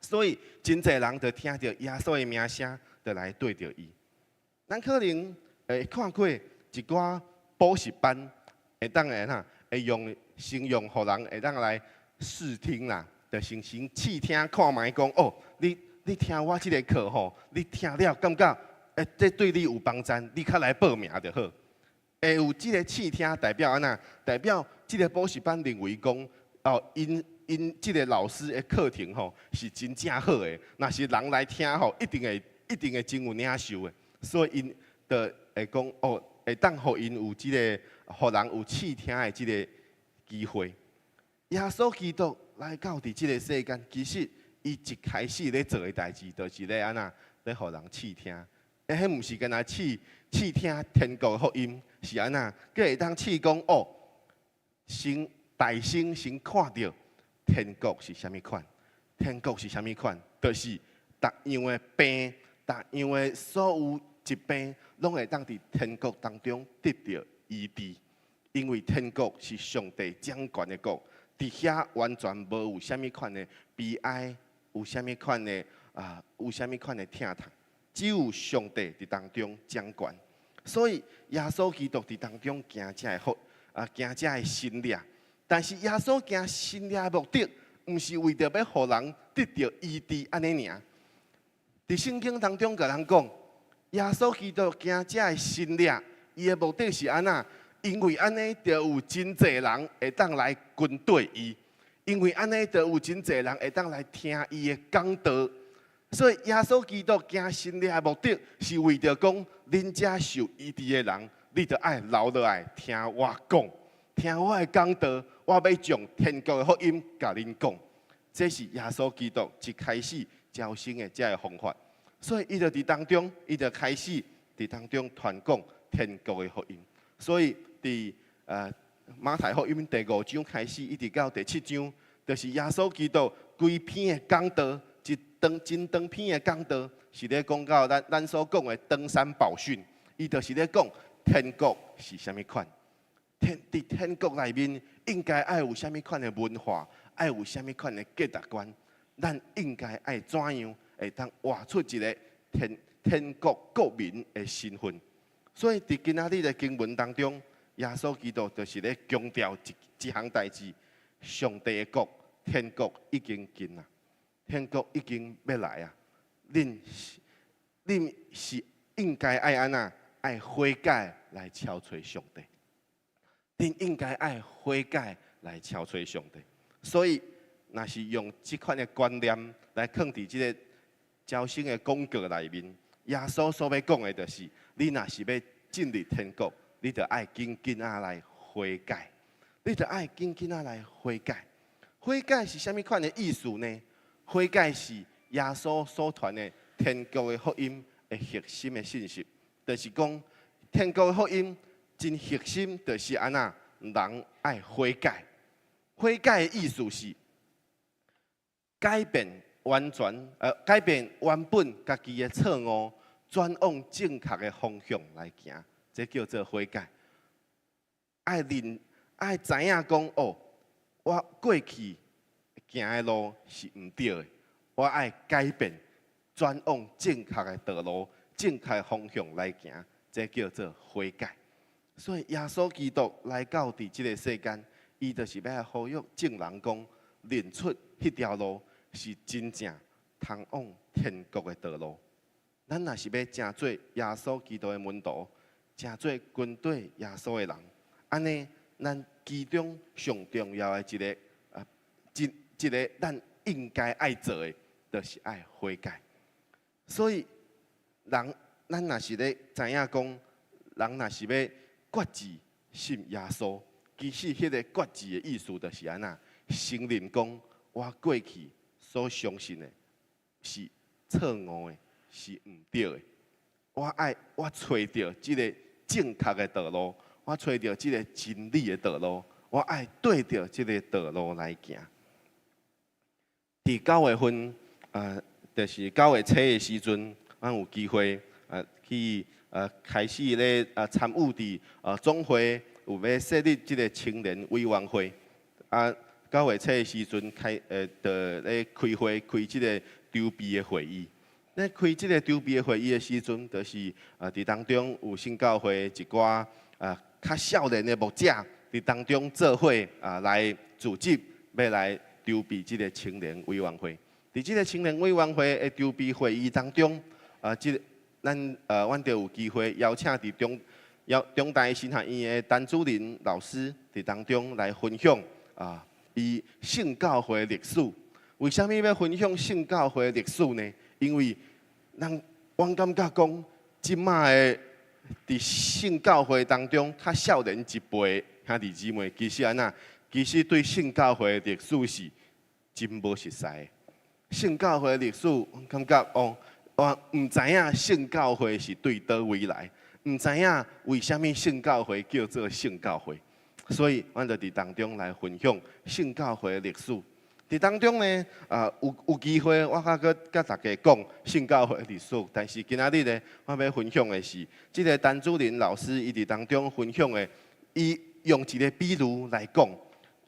所以真濟人就聽著耶穌的名聲，就來綴著伊。咱可能會看過一寡補習班，會當會哪會用先用予人會當來試聽啦，就先先試聽看覓講哦，你聽我這个課吼，你聽了感覺欸，這對你有幫助，你較來報名就好。會有這个試聽代表按怎？代表這个補習班認為講哦，𪜶這个老師的課程吼是真正好的，若是人來聽吼，一定會真有領受的，所以𪜶就會講哦，會當予𪜶有這个，予人有試聽的這个機會。耶穌基督來到佇這个世間，其實伊一開始咧做的代誌，就是咧按怎咧予人試聽。欸，彼毋是干焦試聽天國福音，是按怎？閣會當試講哦，先大先先看著天國是啥物款？天國是啥物款？就是逐樣的病，逐樣的所有疾病，攏會當佇天國當中得著醫治。因為天國是上帝掌權的國，佇遐完全無有啥物款的悲哀，有啥物款的啊，有啥物款的疼痛，只有上帝佇當中掌權。所以耶穌基督佇當中行遮的福啊，行遮的神蹟，但是耶穌行神蹟的目的，毋是為著欲予人得著醫治按呢爾。佇聖經當中共咱講，耶穌基督行這个神蹟，伊的目的是按怎？因為按呢，就有真濟人會當來跟綴伊，因為按呢，就有真濟人會當來聽伊的講道。所以耶穌基督行神蹟的目的是為著講，恁遮受醫治的人，你著愛留落來聽我講，聽我的講道，我欲將天國的福音共恁講。這是耶穌基督一開始招生的這个方法。所以伊就佇當中，伊就開始佇當中傳講天國的福音。所以佇馬太福音第五章開始，一直到第七章，就是耶穌基督規篇的講道，一長真長篇的講道，是咧講到咱所講的登山寶訓。伊就是咧講天國是啥物款，佇天國內面應該愛有啥物款的文化，愛有啥物款的價值觀，咱應該愛怎樣會當活出一个天國國民的身份。所以佇今仔日的經文當中，耶穌基督就是咧強調一項代誌：上帝的國、天國已經近啊，天國已經欲來啊！恁是應該愛按怎？愛悔改來朝揣上帝。恁應該愛悔改來朝揣上帝。所以，若是用這款的觀念來囥佇這个招生的廣告內面，耶穌所欲講的就是：你若是欲進入天國，你著愛緊緊仔來悔改，你著愛緊緊仔來悔改。悔改是啥物款的意思呢？悔改是耶穌所傳的天國的福音的核心的信息，就是講天國的福音真核心，就是按怎人愛悔改。悔改的意思是改變完全，改變原本家己的錯誤，轉往正確的方向來行，這叫做悔改。愛認，愛知影講哦，我過去行的路是毋對的，我愛改變，轉往正確的道路、正確的方向來行，這叫做悔改。所以耶穌基督來到佇這个世間，伊就是欲來呼籲眾人講，認出彼條路是真正通往天國的道路。咱若是欲成做耶穌基督的門徒，成做跟綴耶穌的人，按呢，咱其中上重要的一個咱應該愛做的，就是愛悔改。所以，人咱若是咧知影講，人若是欲決志信耶穌，其實彼个決志的意思就是按怎，承認講我過去所相信的是錯誤的，是毋對的。我愛我揣著這个正確的道路，我揣著這个真理的道路，我愛對著這个道路來行。佇九月份，就是九月初的時陣，阮有機會去開始咧參與佇總會有欲設立這个青年委員會。啊，九月初的時陣開，就咧開會開這个籌備的會議。咧開這个籌備的會議的時陣，就是佇當中有聖教會一寡較少年的牧者佇當中做伙來組織，欲來籌備這个青年委員會。佇這个青年委員會的籌備會議當中，這个阮就有機會邀請佇中大神學院的陳主任老師佇當中來分享伊聖教會歷史。為啥物欲分享聖教會歷史呢？因為阮感覺講，這馬的佇聖教會當中，較少年一輩兄弟姊妹，其實按怎？其實對聖教會的歷史是真無熟似的。聖教會的歷史，阮感覺哦，我毋知影聖教會是對佗位來，毋知影為啥物聖教會叫做聖教會，所以阮就佇當中來分享聖教會的歷史。佇當中呢，有機會我較閣佮大家講聖教會的歷史，但是今仔日呢，我欲分享的是，這个陳主任老師伊佇當中分享的，伊用一个比喻來講，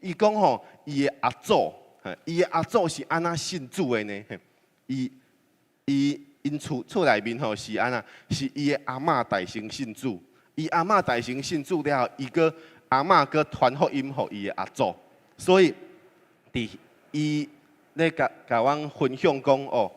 伊講吼，伊的阿祖是按怎信主的呢？𪜶厝內面吼是按怎？是伊的阿嬤代先信主，伊阿嬤代先信主了後，伊閣阿嬤閣傳福音予伊的阿祖。所以佇伊咧共共阮分享講哦，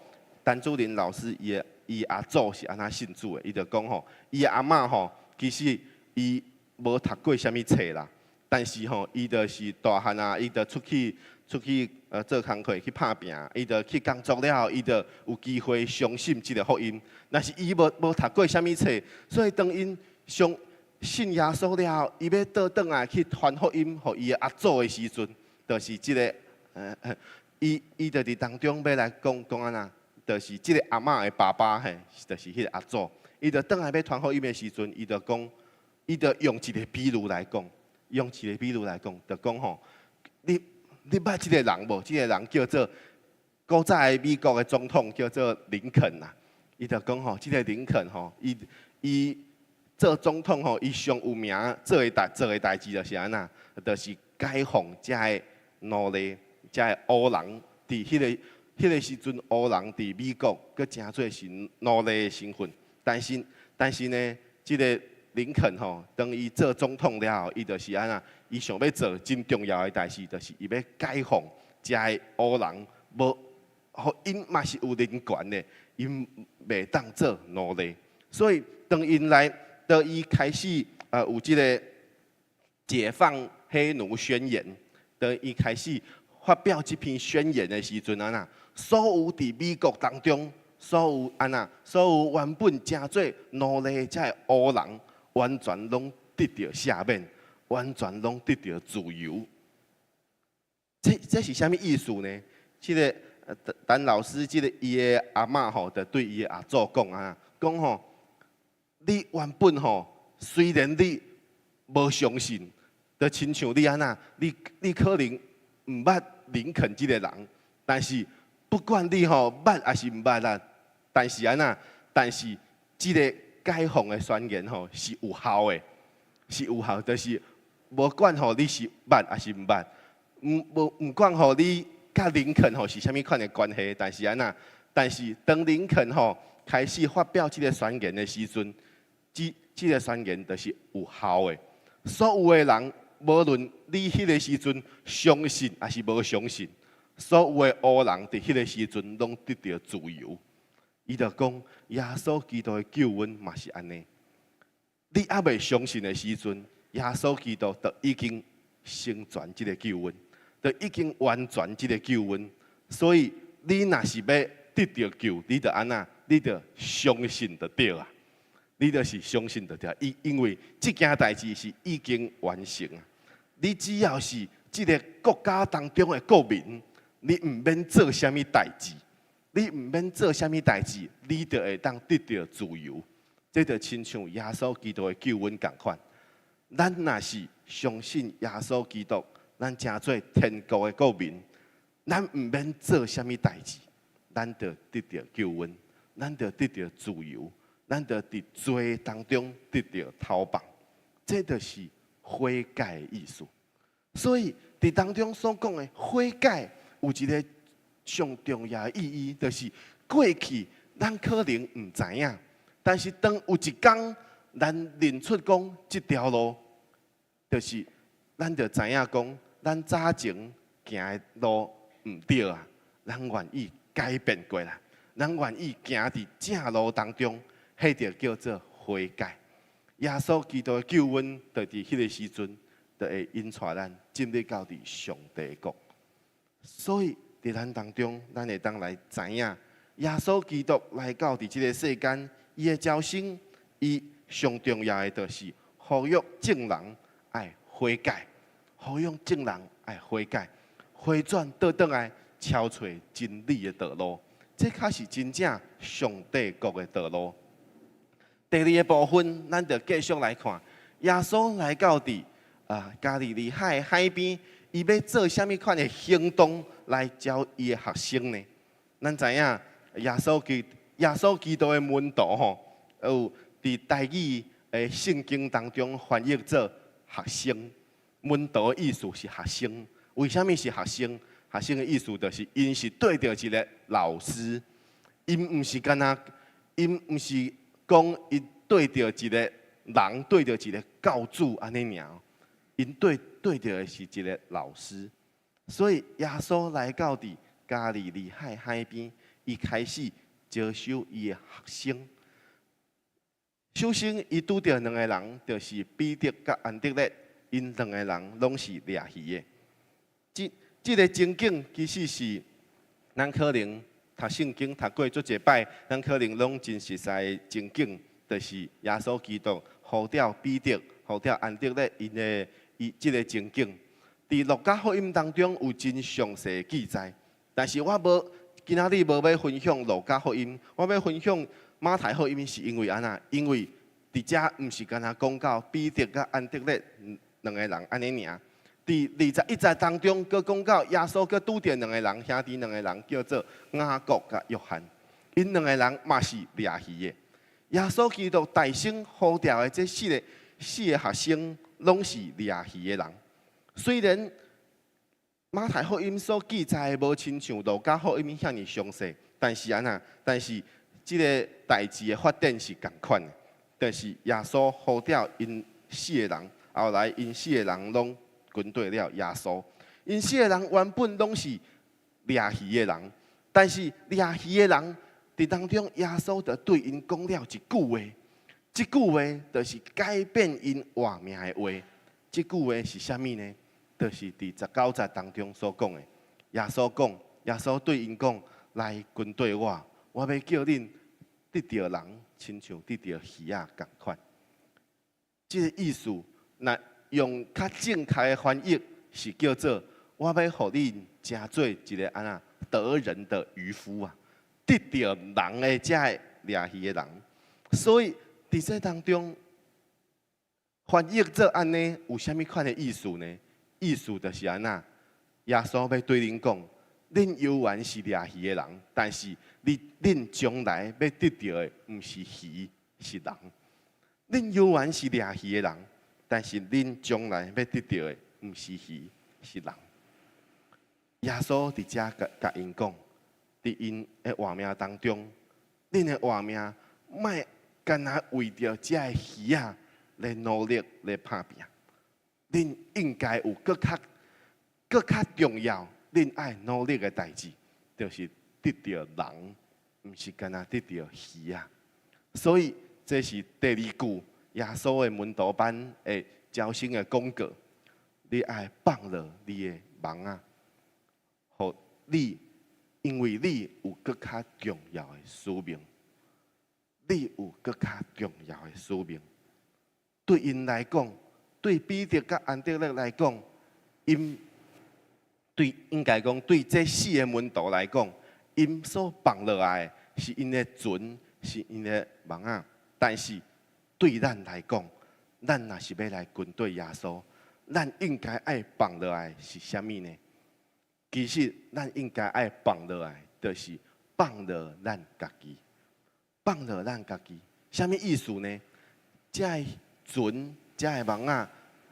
陳主任老師伊的伊阿祖是按怎信主的？伊就講吼，伊的阿嬤吼，其實伊無讀過啥物冊啦，但是吼，伊就是大漢啊，伊就出去出去做工課去拍拚，伊就去工作了後，伊就有機會相信這個福音。但是伊無無讀過啥物冊，所以當𪜶相信耶穌了後，伊欲倒轉來去傳福音予伊的阿祖的時陣，就是這個伊伊就佇當中欲來講講按怎，就是這個阿嬤的爸爸嘿，就是彼個阿祖，伊就轉來欲傳福音的時陣，伊就講，伊就用一個比喻來講，用一個比喻來講，就講吼，你你捌這個人無？這個人叫做古早的美國的總統，叫做林肯啦。伊就講吼，這個林肯吼，伊伊做總統吼，伊上有名做的代誌就是按怎，就是解放遮个奴隸，遮个黑人，佇彼個時陣，黑人佇美國閣誠做是奴隸的身份。但是呢，這個林肯吼，當伊做總統了後，伊就是按怎，伊想欲做真重要的代誌，就是伊欲解放遮个黑人，無，予𪜶嘛是有人權的，𪜶袂當做奴隸。所以當𪜶來，當伊開始有這個解放黑奴宣言，當伊開始發表這篇宣言的時陣，按怎，所有佇美國當中，所有按怎，所有原本成做奴隸遮个黑人，完全攏得著赦免，完全攏得著自由。這是啥物意思呢？這個陳老師，這個伊的阿嬤吼，就對伊的阿祖講啊，講吼，你原本吼，雖然你無相信，就親像你按怎，你可能毋捌林肯這個人，但是不管你吼捌抑是毋捌啦，但是按怎，但是這個解放的宣言吼是有效的，是有效，就是無管吼你是捌抑是毋捌，毋無毋管吼你佮林肯吼是啥物款的關係，但是按怎，但是當林肯吼開始發表這個宣言的時陣，這個宣言就是有效的。所有的人，無論你彼個時陣相信抑是無相信，所有的黑人佇彼個時陣攏得著自由。伊就講，耶穌基督的救恩嘛是按呢。你猶未相信的時陣，耶穌基督就已經成全這個救恩，就已經完全這個救恩。所以你若是欲得著救，你就按怎？你就相信就對啊。你就是相信就對。因為這件代誌是已經完成啊。你只要是這個國家當中的國民，你毋免做啥物代誌，你毋免做啥物代誌，你就會當得著自由。這就親像耶穌基督的救恩仝款。咱若是相信耶穌基督，咱成做天國的國民，咱毋免做啥物代誌，咱就得著救恩，咱就得著自由，咱就佇罪當中得著逃放。這就是悔改的意思。所以佇當中所講的悔改，有一個上重要的意義，就是過去咱可能毋知影，但是當有一工咱認出講這條路，就是咱就知影講，咱早前行的路毋對啊，咱願意改變過來，咱願意行佇正路當中，彼就叫做悔改。耶穌基督的救恩，就佇彼個時陣，就會引帶咱進入到佇上帝國。所以佇咱當中，咱會當來知影，耶穌基督來到佇這個世間，伊的招生，伊上重要的就是呼籲眾人愛悔改，呼籲眾人愛悔改，回轉倒轉來，朝揣真理的道路，這才是真正上帝國的道路。第二個部分，咱就繼續來看，耶穌來到佇加利利海海邊，伊欲做啥物款的行動來招伊的學生呢？咱知影耶穌基督的門徒吼，有佇台語的聖經當中翻譯做學生。門徒的意思是學生，為啥物是學生？學生的意思就是𪜶是對著一個老師，𪜶毋是干焦，𪜶毋是講伊對著一個人，對著一個教主按呢爾，𪜶對著的是一個老師。所以耶穌來到佇加利利海海邊，伊開始招收伊的學生。首先，伊拄著兩个人，就是彼得佮安德烈，𪜶兩个人攏是掠魚的。這個情景其實是咱可能讀聖經讀過足濟擺，咱可能攏真熟悉的情景，就是耶穌基督呼召彼得、呼召安德烈𪜶的伊這个情景。佇路加福音當中有真詳細的記載，但是我無今仔日無欲分享路加福音，我欲分享馬太福音是因為按怎？因為佇遮毋是干焦講到彼得佮安德烈兩个人按呢爾。佇21節當中，閣講到耶穌閣拄著兩个人，兄弟兩个人叫做雅各佮約翰，𪜶兩个人嘛是掠魚的。耶穌基督大聲呼召的這四個學生，攏是掠魚的人。雖然馬太福音所記載的無親像路加福音遐爾詳細，但是按怎？但是這个代誌的發展是仝款的，就是耶穌呼召𪜶四个人，後來𪜶四个人攏跟綴了耶穌。𪜶四个人原本攏是掠魚的人，但是掠魚的人佇當中，耶穌就對𪜶講了一句話，這句話就是改變𪜶活命的話。這句話是啥物呢？就是佇19節當中所講的。耶穌講，耶穌對𪜶講：來跟綴我，我欲叫恁得著人，親像得著魚仔仝款。這个意思，若用較正確的翻譯，是叫做我欲予恁成做一个按怎得人的漁夫啊，得著人的這个掠魚的人。所以佇這當中，翻譯做按呢，有啥物款的意思呢？意思就是按怎，耶穌欲對恁講，恁猶原是掠魚的人，但是你恁將來欲得著的，毋是魚，是人。恁猶原是掠魚的人，但是恁將來欲得著的，毋是魚，是人。耶穌佇遮共共𪜶講，佇𪜶的活命當中，恁的活命莫干焦為著這个魚仔來努力來拍拚。恁應該有閣較重要，恁愛努力的代誌，就是得著人，毋是干焦得著魚仔。所以這是第二句耶穌的門徒班的招生的廣告。你愛放落你的網仔，予你，因為你有閣較重要的使命，你有閣較重要的使命。對𪜶來講，對彼得佮安德烈來講，𪜶對應該講對這四个門徒來講，𪜶所放落來的是𪜶的船，是𪜶的網仔。但是對咱來講，咱若是欲來跟綴耶穌，咱應該愛放落來的是啥物呢？其實咱應該愛放落來，就是放落咱家己，放落咱家己。啥物意思呢？這个船、這个網仔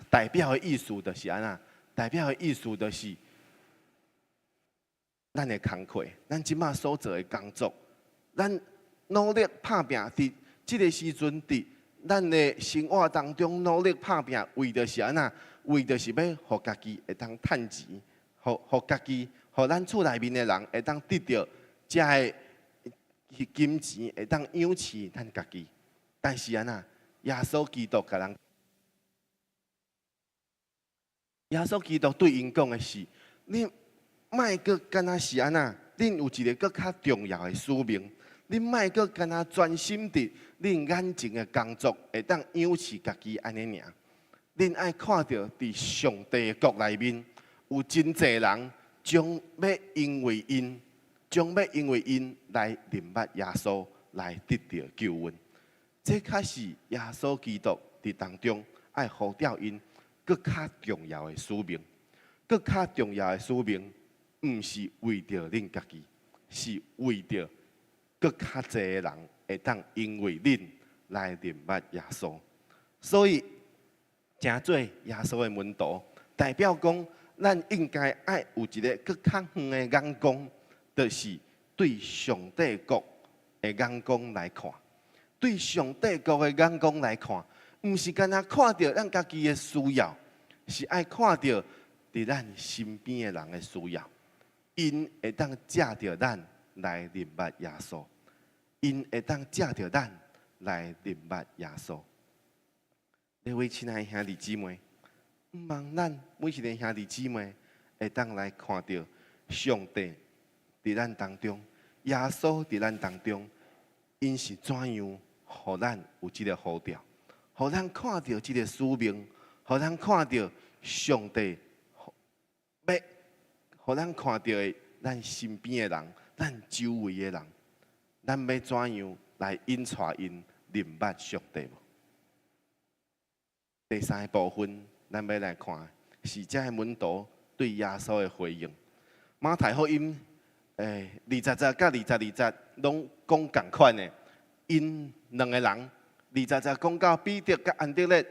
代表的意思就是按怎？代表的意思就是咱的工課，咱這馬所做的工作，咱努力拍拚佇這个時陣，佇咱的生活當中努力拍拚，為的是按怎？為的是欲予家己會當趁錢，予家己，予咱厝內面的人會當得著這个金錢，會當養飼咱家己。但是按怎？耶穌基督共人，耶穌基督對𪜶講的是：你莫閣干焦是按怎？恁有一个閣較重要的使命，恁莫閣干焦專心佇恁眼前的工作，會當養飼家己按呢爾。恁愛看著佇上帝的國內面，有真濟人將欲因為𪜶，將欲因為𪜶來認捌耶穌，來得著救恩。這較是耶穌基督佇當中愛呼召𪜶閣較重要的使命，閣較重要的使命，毋是為著恁家己，是為著閣較濟的人會當因為恁來認捌耶穌。所以，成做耶穌的門徒，代表講，咱應該愛有一个閣較遠的眼光，就是對上帝國的眼光來看。對上帝國的眼光來看，毋是干焦看著咱家己的需要，是愛看著佇咱身邊的人的需要，𪜶會當藉著咱來認捌耶穌，𪜶會當藉著咱來認捌耶穌。各位親愛的兄弟姊妹，毋望咱每一个兄弟姊妹會當來看著上帝佇咱當中，耶穌佇咱當中，𪜶是怎樣予咱有這个呼召，予咱看著這个使命，予咱看著上帝欲予咱看著的咱身邊的人，咱周圍的人，咱欲怎樣來引帶𪜶認捌上帝無？第三个部分，咱欲來看是這个門徒對耶穌的回應。馬太福音20節佮22節攏講仝款的，𪜶兩个人二十節講到彼得佮安德烈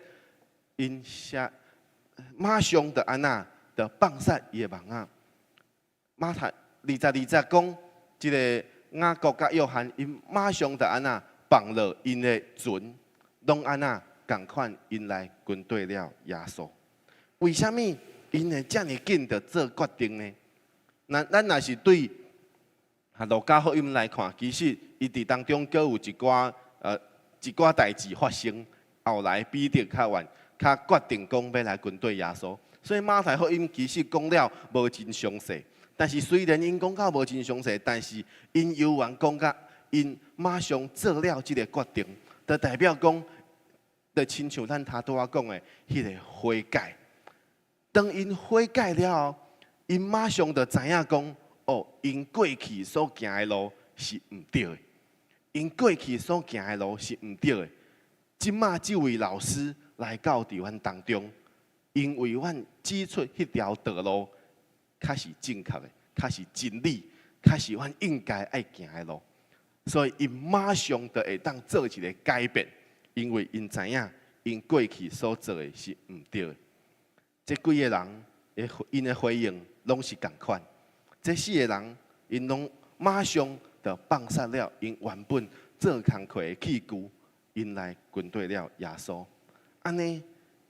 ，𪜶寫馬上就按怎，就放殺伊的網仔。馬太22節講，這个雅各佮約翰，𪜶馬上就按怎放落𪜶的船，攏按怎仝款，𪜶來跟綴了耶穌。為啥物𪜶會遮爾緊就做決定呢？那咱若是對路加福音來看，其實伊佇當中閣有一寡代誌發生。後來彼得較晚較決定講欲來跟綴耶穌，所以馬太福音其實講了無真詳細。但是雖然𪜶講甲無真詳細，但是𪜶猶原講甲𪜶馬上做了這个決定，就代表講，就親像咱頭拄仔講的彼个悔改。當𪜶悔改了後，𪜶馬上就知影講，哦，𪜶過去所行的路是毋對的，𪜶過去所行的路是毋對的。這馬這位老師來到佇阮當中，𪜶為阮指出彼條道路，較是正確的，較是真理，較是阮應該愛行的路。所以，𪜶馬上就會當做一个改變，因為𪜶知影，𪜶過去所做的是毋對的。這幾個人的𪜶的回應攏是仝款。這四个人，𪜶攏馬上就放殺了𪜶原本做工課的器具，𪜶來跟綴了耶穌。按呢，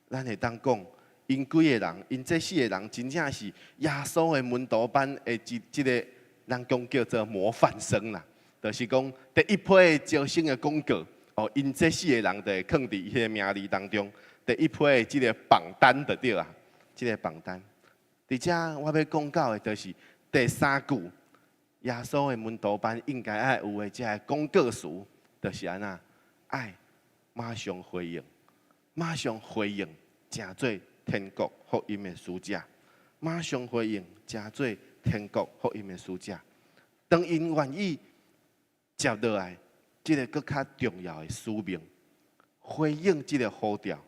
咱會當講，𪜶幾个人，𪜶這四個人真正是耶穌的門徒班的這個，咱講叫做模範生啦。就是講第一批招生的廣告，哦，𪜶這四個人就會囥佇彼个名字當中，第一批的這个榜單就對啊，這个榜單。佇遮我欲講到的，就是第三句，耶穌的門徒班應該愛有的這个廣告詞，就是按怎，愛馬上回應，馬上回應，成做天國福音的使者，馬上回應，成做天國福音的使者。當𪜶願意接落來，這个閣較重要的使命，回應這个呼召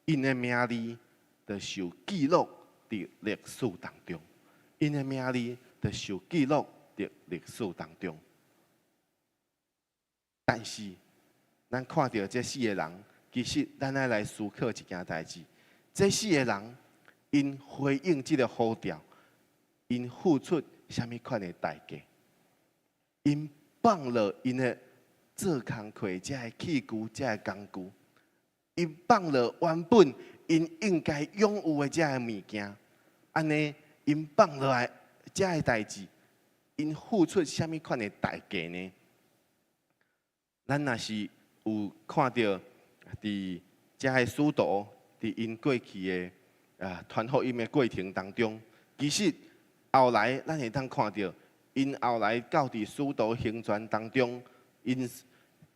，𪜶的名字就受記錄佇歷史當中，𪜶的名字就受記錄佇歷史當中。但是，咱看著這四个人，其實咱愛來思考一件代誌。這四个人，𪜶回應這个呼召，𪜶付出啥物款的代價？𪜶放落𪜶的做工課這个器具、這个工具，𪜶放落原本𪜶應該擁有的這个物件，按呢，𪜶放落來這个代誌，𪜶付出啥物款的代價呢？咱若是有看著佇這个使徒佇𪜶過去的傳福音的過程當中，其實後來咱會當看著，𪜶後來到佇使徒行傳當中，𪜶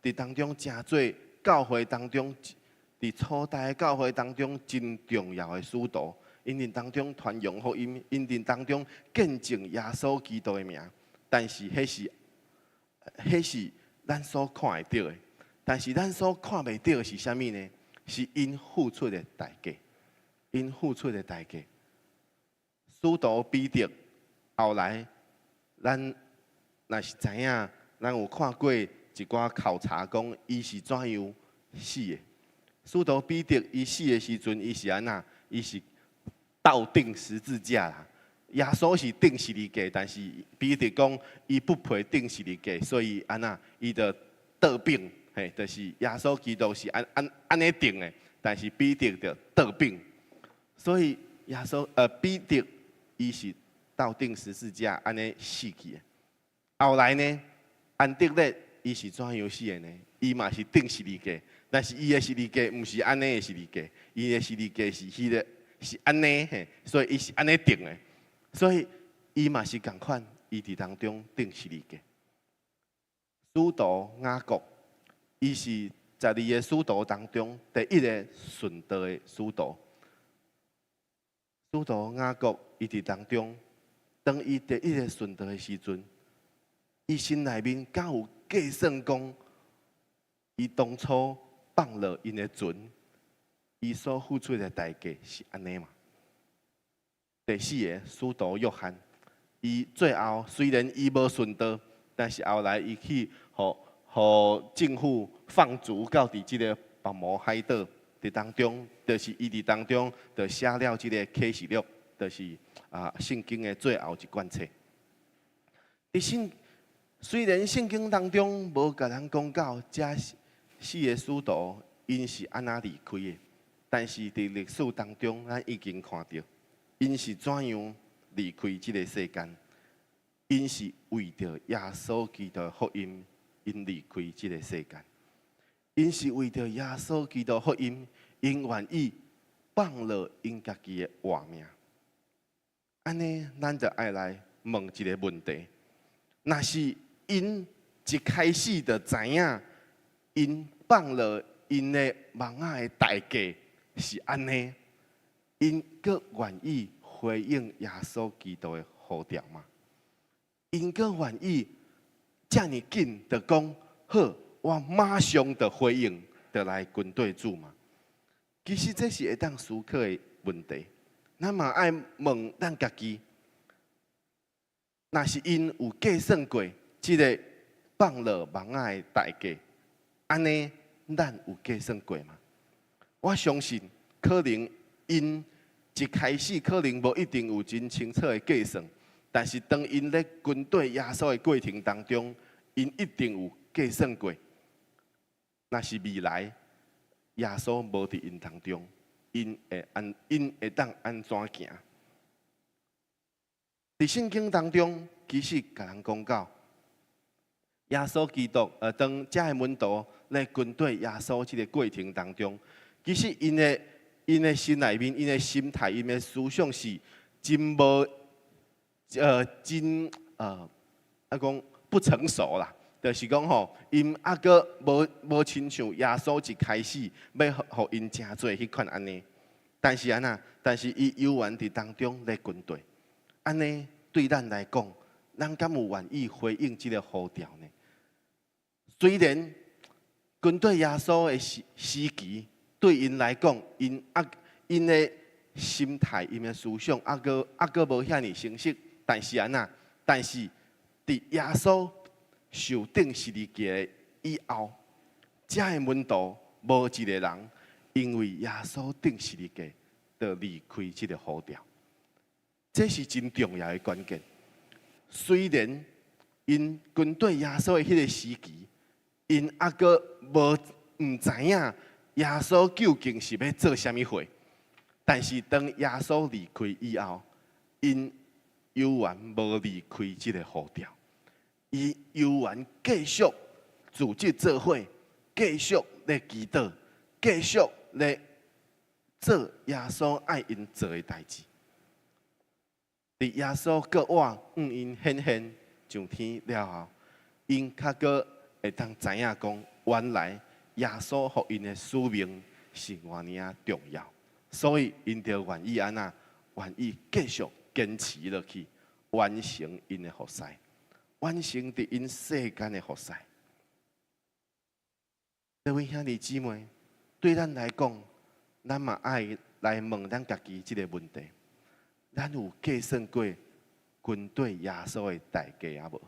佇當中成做教會當中，佇初代教會當中真重要的使徒，𪜶佇當中傳揚福音，𪜶佇當中見證耶穌基督的名。但是，彼是咱所看會著的，但是咱所看袂著的是啥物呢？是𪜶付出的代價，𪜶付出的代價。使徒彼得後來，咱若是知影，咱有看過一寡考察，講伊是怎樣死的。使徒彼得伊死的時陣，伊是按怎？伊是倒釘十字架啦。耶穌是釘十字架，但是彼得講伊不配釘十字架，所以按怎？伊就倒反，嘿，就是耶穌基督是按按按呢釘的，但是彼得就倒反。所以耶穌彼得伊是倒釘十字架按呢死去的。後來呢，安德烈伊是怎樣死的呢？伊嘛是釘十字架，但是伊的十字架毋是按呢的十字架，伊的十字架是彼个是按呢嘿，所以伊是按呢釘的，所以伊嘛是仝款，伊佇當中釘十字架。使徒雅各，伊是12個使徒當中第一個殉道的使徒。使徒雅各，伊佇當中，當伊第一個殉道的時陣，伊心內面敢有計算講，伊當初放落𪜶的船，伊所付出的代價是按呢嗎？第四个使徒約翰，伊最後雖然伊無殉道，但是後來伊去予予政府放逐到佇這个拔摩海島佇當中，就是伊佇當中就寫了這個啟示錄，就是聖經的最後一卷冊。佇聖雖然聖經當中無共咱講到這四个使徒𪜶是按怎離開的，但是佇歷史當中，咱已經看著𪜶是怎樣離開這个世間。𪜶是為著耶穌基督的福音，𪜶離開這个世間。𪜶是為著耶穌基督福音，𪜶願意放落𪜶家己的活命。按呢，咱就愛來問一个問題：若是𪜶一開始就知影，𪜶放落𪜶的網仔的代價是按呢，𪜶閣願意回應耶穌基督的呼召嗎？𪜶閣願意遮爾緊就講好，我馬上就回應，就來跟綴主嗎？其實這是會當思考的問題。咱嘛愛問咱家己，若是𪜶有計算過這个放落網仔的代價，按呢，咱有計算過嗎？我相信可能𪜶一開始可能無一定有真清楚的計算，但是當𪜶咧跟綴耶穌的過程當中，𪜶一定有計算過。若是未來耶穌無佇𪜶當中，𪜶會當按怎行？佇聖經當中，其實共人講到，耶穌基督，當這个門徒咧跟綴耶穌這个過程當中，其實𪜶的心內面、𪜶的心態、𪜶的思想是真無，真講不成熟啦。就是講吼，𪜶猶閣無親像耶穌一開始欲予𪜶成做彼款按呢。但是按怎？但是伊猶原佇當中咧跟綴，按呢對咱來講，咱敢有願意回應這个呼召呢？雖然跟綴耶穌的時期，對𪜶來講，𪜶的心態、𪜶的思想，猶閣無遐爾成熟。但是按怎？但是佇耶穌受釘十字架以後，這个門徒無一个人因為耶穌釘十字架就離開這个呼召。這是真重要的關鍵。雖然𪜶跟綴耶穌的彼个時期，𪜶猶閣無毋知影耶穌究竟是欲做啥物貨，但是當耶穌離開以後，𪜶猶原無離開這个呼召，伊猶原繼續組織做伙，繼續咧祈禱，繼續咧做耶穌愛𪜶做的代誌。佇耶穌閣倚向𪜶顯現上天了後，𪜶較閣會當知影講，原來耶穌予𪜶的使命是偌爾仔重要，所以𪜶就願意按怎，願意繼續堅持落去，完成𪜶的服侍，完成佇𪜶世間的服侍。各位兄弟姊妹，對咱來講，咱嘛愛來問咱家己這个問題：咱有計算過跟綴耶穌的代價猶無？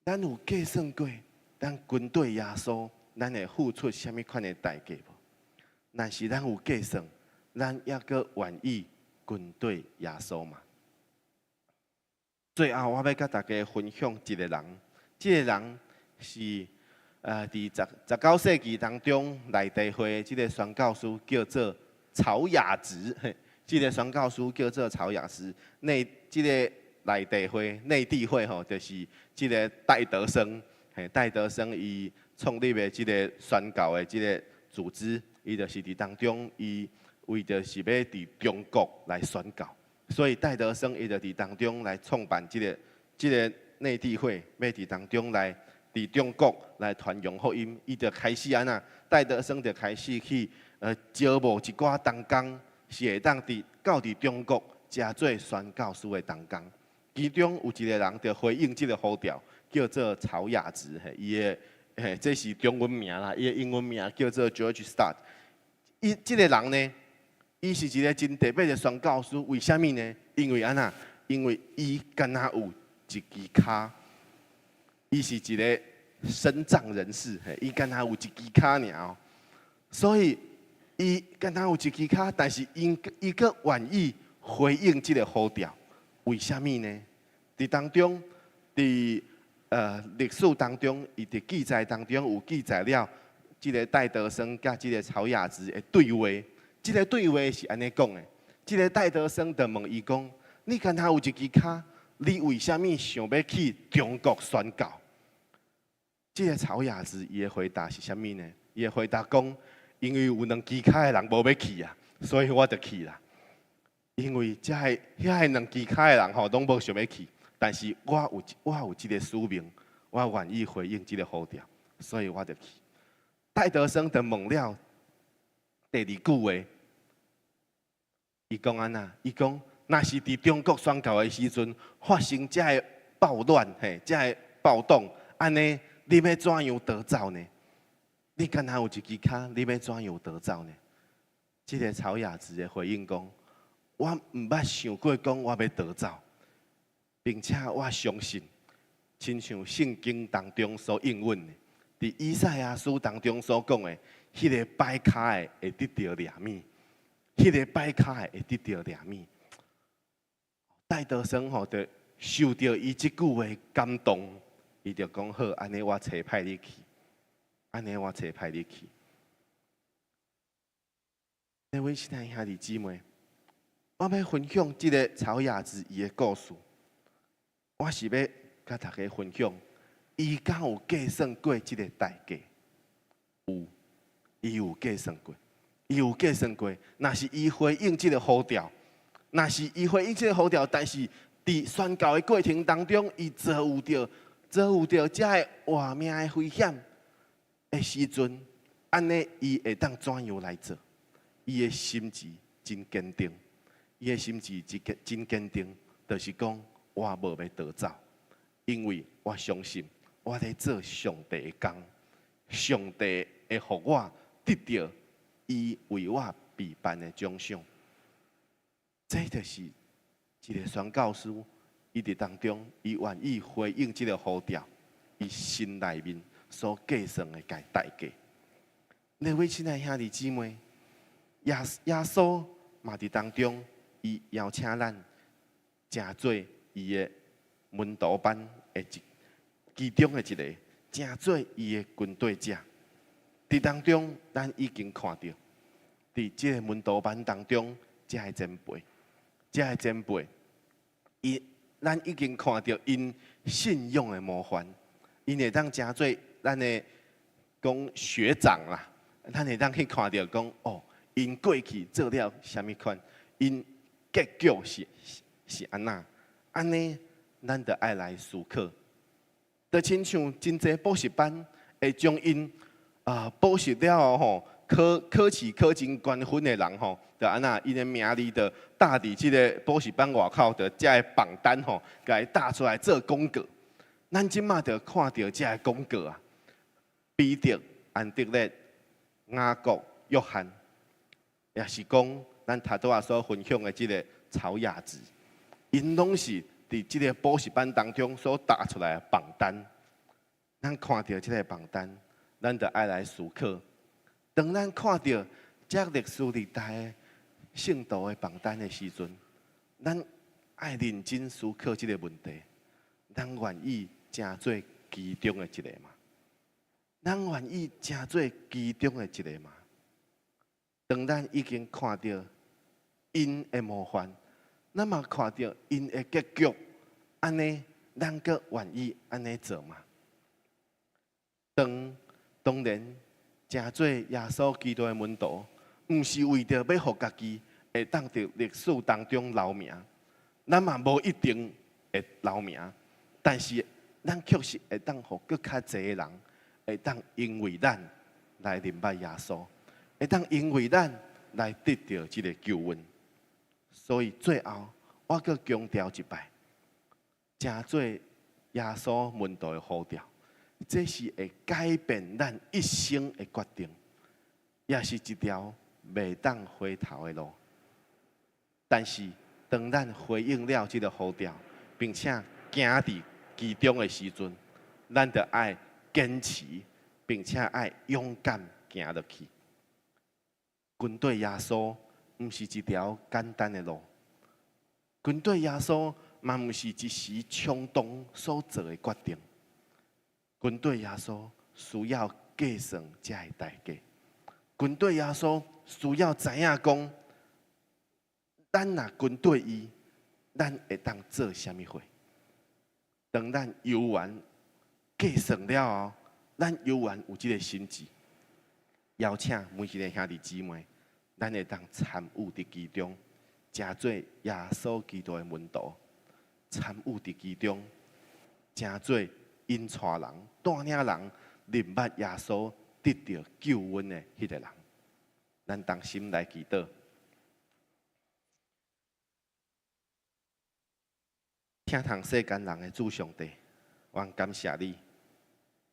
咱有計算過，咱跟綴耶穌，咱會付出啥物款的代價無？若是咱有計算，咱猶閣願意跟綴耶穌嗎？最後，我欲佮大家分享一个人，這个人是佇19世紀當中內地會這个宣教師叫做曹雅直，嘿，這个宣教師叫做曹雅直。內這个內地會、內地會吼，就是這个戴德生，嘿，戴德生伊創立的這个宣教的這个組織，伊就是佇當中，伊為著是欲佇中國來宣教，所以戴德生伊就佇當中來創辦這个內地會，欲佇當中來佇中國來傳揚福音，伊就開始按怎，戴德生就開始去招募一寡同工，是會當佇到佇中國誠做宣教師的同工。其中有一个人就回應這个呼召，叫做曹雅直，嘿，伊的嘿，這是中文名啦，伊的英文名叫做 George Studd。伊這个人呢，伊是一个真特別的宣教師，為啥物呢？因為按怎？因為伊敢若有一支跤，伊是一个身障人士，嘿，伊敢若有一支跤爾哦，所以伊敢若有一支跤，但是伊閣願意回應這个呼召，為啥物呢？佇當中，佇歷史當中，伊佇記載當中有記載了，這个戴德生佮這个曹雅直的對話。這个對話是按呢講的，這个戴德生就問伊講：你敢若有一支跤，你為啥物想欲去中國宣教？這个曹雅直伊的回答是啥物呢？伊的回答講：因為有兩支跤的人無欲去啊，所以我就去啦。因為遮个遐个兩支跤的人吼，攏無想欲去，但是我有這个使命，我願意回應這个呼召，所以我就去。戴德生就問了第二句話，伊講按怎？伊講，若是佇中國宣教的時陣發生遮个暴亂，嘿，遮个暴動，按呢，你欲怎樣逃走呢？你敢若有一支跤，你欲怎樣逃走呢？這个曹雅直的回應講：我毋捌想過講我欲逃走，並且我相信，親像聖經當中所應允的，佇以賽亞書當中所講的，彼个跛跤的會得著憐憫，彼个跛跤的會得著憐憫。戴德生吼，就受著伊這句話感動，伊就講好，按呢我差派你去，按呢我差派你去。各位親愛兄弟姊妹，我欲分享這个曹雅直伊的故事，我是欲共大家分享，伊敢有計算過這个代價？有，伊有計算過，伊有計算過。若是伊回應這个呼召，若是伊回應這个呼召，但是佇宣教的過程當中，伊遭遇著遮个活命的危險的時陣，按呢伊會當怎樣來做？伊的心志真堅定，伊的心志真堅定，就是講我無欲逃走，因為我相信我咧做上帝的工，上帝會予我得著伊為我備辦的獎賞。這就是一个宣教師，伊佇當中，伊願意回應這个呼召，伊心內面所計算的代價。各位親愛兄弟姊妹，耶穌嘛佇當中，伊邀請咱成做伊的門徒班的其中的一个，成做伊的跟綴者。佇當中，咱已經看著，佇這个門徒班當中，遮个前輩，咱已經看著𪜶信仰的模範，𪜶會當成做咱的講學長啦，咱會當去看著講哦，𪜶過去做了啥物款，𪜶結局是按怎？按呢，咱就愛來思考。就親像真濟補習班會將𪜶補習了後吼，考試考真懸分的人吼，就按怎？𪜶的名字就貼佇這个補習班外口，就遮个榜單吼，共伊貼出來做廣告。咱這馬就看著遮个廣告啊，彼得、安德烈、雅各、約翰，也是講咱頭拄仔所分享的這个曹雅直，𪜶攏是佇這个補習班當中所貼出來的榜單。咱看著這个榜單，咱就愛來思考。當咱看著這歷史歷代聖徒的榜單的時陣，咱愛認真思考這个問題：咱願意成做其中的一个嗎？咱願意成做其中的一个嗎？當咱已經看著𪜶的模範，咱嘛看著𪜶的結局，按呢，咱閣願意按呢做嗎？當當然，成做耶穌基督的門徒，毋是為著欲予家己會當佇歷史當中留名，咱嘛無一定會留名，但是咱確實會當予閣較濟的人會當因為咱來認捌耶穌，會當因為咱來得著這个救恩。所以最後，我閣強調一擺，成做耶穌門徒的呼召，這是會改變咱一生的決定，也是一條袂當回頭的路。但是，當咱回應了這个呼召，並且行佇其中的時陣，咱就愛堅持，並且愛勇敢行落去。跟綴耶穌毋是一條簡單的路，跟綴耶穌嘛毋是一時衝動所做的決定。跟綴耶穌需要計算這个代價，跟綴耶穌需要知影講，咱若跟綴伊，咱會當做啥物貨？當咱猶原計算了後，咱猶原有這个心志，邀請每一个兄弟姊妹，咱會當參與佇其中，成做耶穌基督的門徒，參與佇其中，成做引帶人、帶領人認捌耶穌、得著救恩的彼个人。咱同心來祈禱。疼痛世間人的主上帝，我感謝你，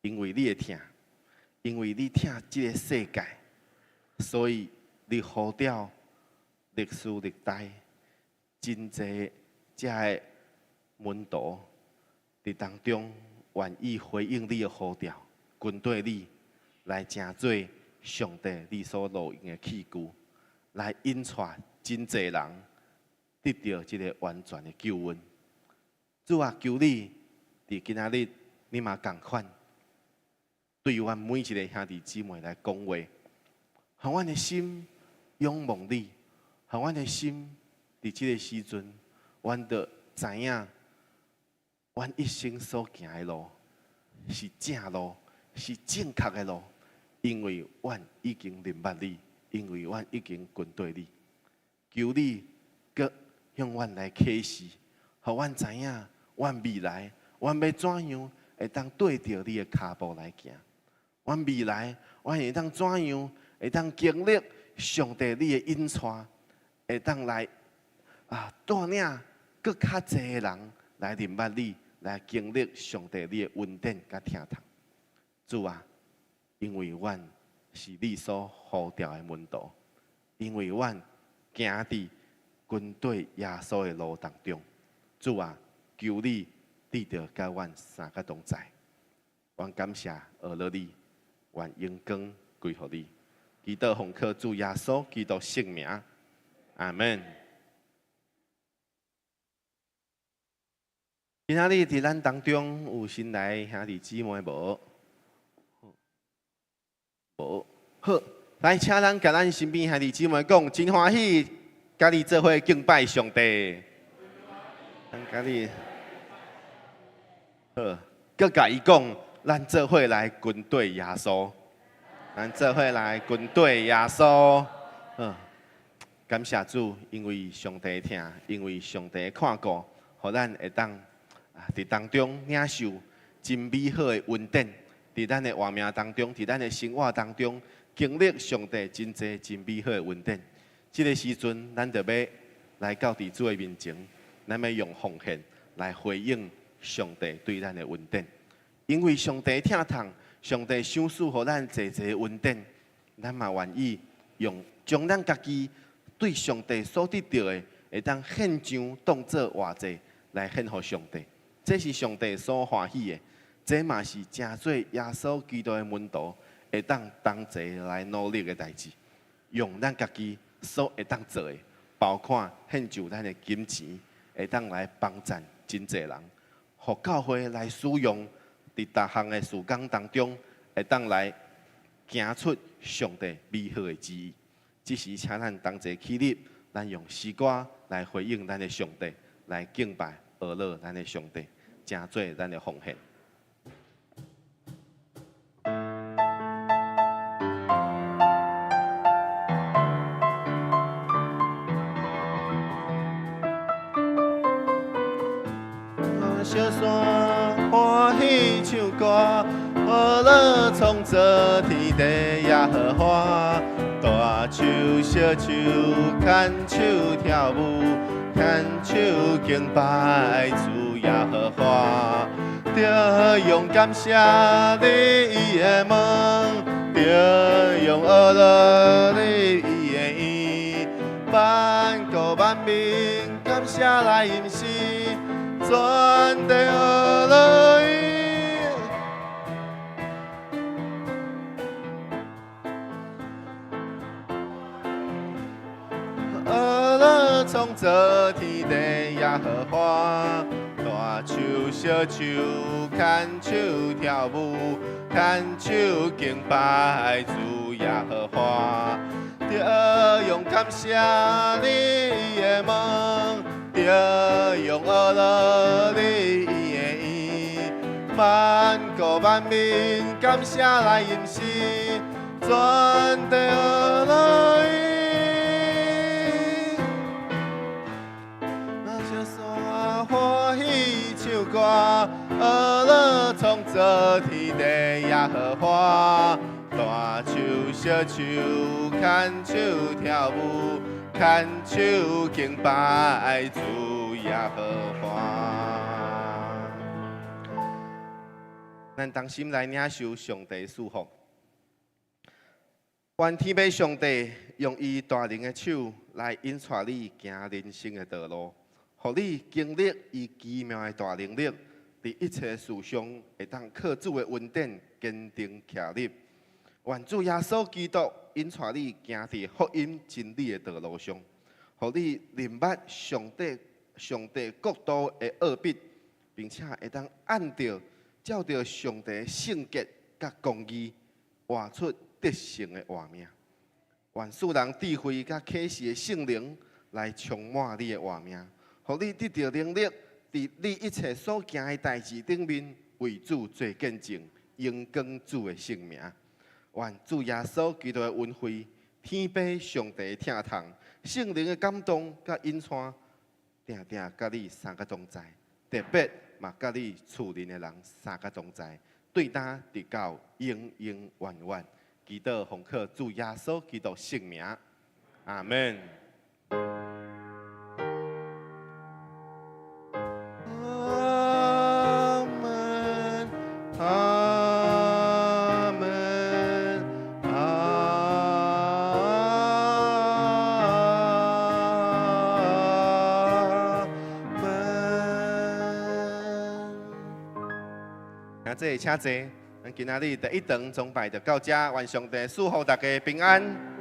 因為你的疼，因為你疼這个世界，所以你呼召歷史歷代真濟遮个門徒佇當中願意回應你的呼召，跟綴你來成做上帝你所錄用的器具，來引帶真濟人得著這个完全的救恩。主啊，求你佇今仔日，你嘛仝款對阮每一个兄弟姊妹來講話，予阮的心仰望你，予阮的心佇這个時陣，阮就知影，阮一生所行的路是正路，是正確的路，因為阮已經認捌你，因為阮已經跟綴你。求你閣向阮來啟示，予阮知影，阮未來，阮欲怎樣會當綴著你的跤步來行？阮未來，阮會當怎樣會當經歷上帝你的引帶，會當來啊帶領閣較濟的人來認捌你，來經歷上帝你的恩典佮疼痛。主啊，因為阮是你所呼召的門徒，因為阮行佇跟綴耶穌的路當中，主啊，求你，你著佮阮三个同在。阮感謝阿樂你，願榮光歸予你。祈禱奉靠主耶穌基督聖名，阿門。今仔日佇咱當中有新來兄弟姊妹無？無。好，來請咱共咱身邊兄弟姊妹講，真歡喜，佮你做伙敬拜上帝。咱佮你好，閣共伊講，咱做伙來跟綴耶穌，咱做伙來跟綴耶穌。好，感謝主，因為上帝疼，因為上帝看顧，予咱會當啊佇當中領受真美好的恩典，佇咱的活命當中，佇咱的生活當中，經歷上帝真濟真美好的恩典。這个時陣，咱就欲來到佇主的面前，咱欲用奉獻來回應上帝對咱的恩典。因為上帝疼痛，上帝賞賜予咱濟濟恩典，咱嘛願意用將咱家己對上帝所得著的，會當獻上當做活祭來獻予上帝。這是上帝所歡喜的，這嘛是成做耶穌基督的門徒會當同齊來努力的代誌。用咱家己所會當做的，包括獻上咱的金錢，會當來幫贊真濟人，予教會來使用，佇逐項的事工當中，會當來行出上帝美好的旨意。這時請咱同齊起立，咱用詩歌來回應咱的上帝，來敬拜、阿樂咱的上帝，成做咱的奉獻。小山歡喜唱歌，阿樂創造天地耶和華。大樹小樹牽手跳舞，牽手敬拜主耶和華。著用感謝入伊的門，著用阿樂入伊的院，萬國萬民感謝來吟詩，全地阿樂伊。阿樂創造天地耶和華，大樹小樹牽手跳舞，牽手敬拜主耶和華。著用感謝入伊的門，著用阿樂入伊的院，萬國萬民感謝來吟詩，全地阿樂伊。小山歡喜唱歌，阿樂創造天地耶和華。大樹小樹牽手跳舞，牽手敬拜主耶和華。咱同心來領受上帝賜福。願天父上帝用伊大能的手來引帶你行人生的道路，予你經歷伊奇妙的大能力，佇一切事上會當靠主的恩典堅定徛立。願主耶穌基督引帶你行佇福音真理的道路上，予你認捌上帝國度的奧秘，並且會當按著照著上帝聖潔佮公義，活出得勝的活命。願賜人智慧佮啟示的聖靈來充滿你的活命，予你得著能力，佇你一切所行的代誌頂面，為主做見證，榮光主的聖名。願主耶穌基督的恩惠、天父上帝的疼痛、聖靈的感動佮引帶，定定佮你三個同在，特別嘛佮你厝內的人三個同在，對今直到永永遠遠。祈禱奉靠主耶穌基督聖名，阿門。阿門，阿門，阿門。請坐，請坐。咱今仔日第一堂崇拜就到這，願上帝賜福大家平安。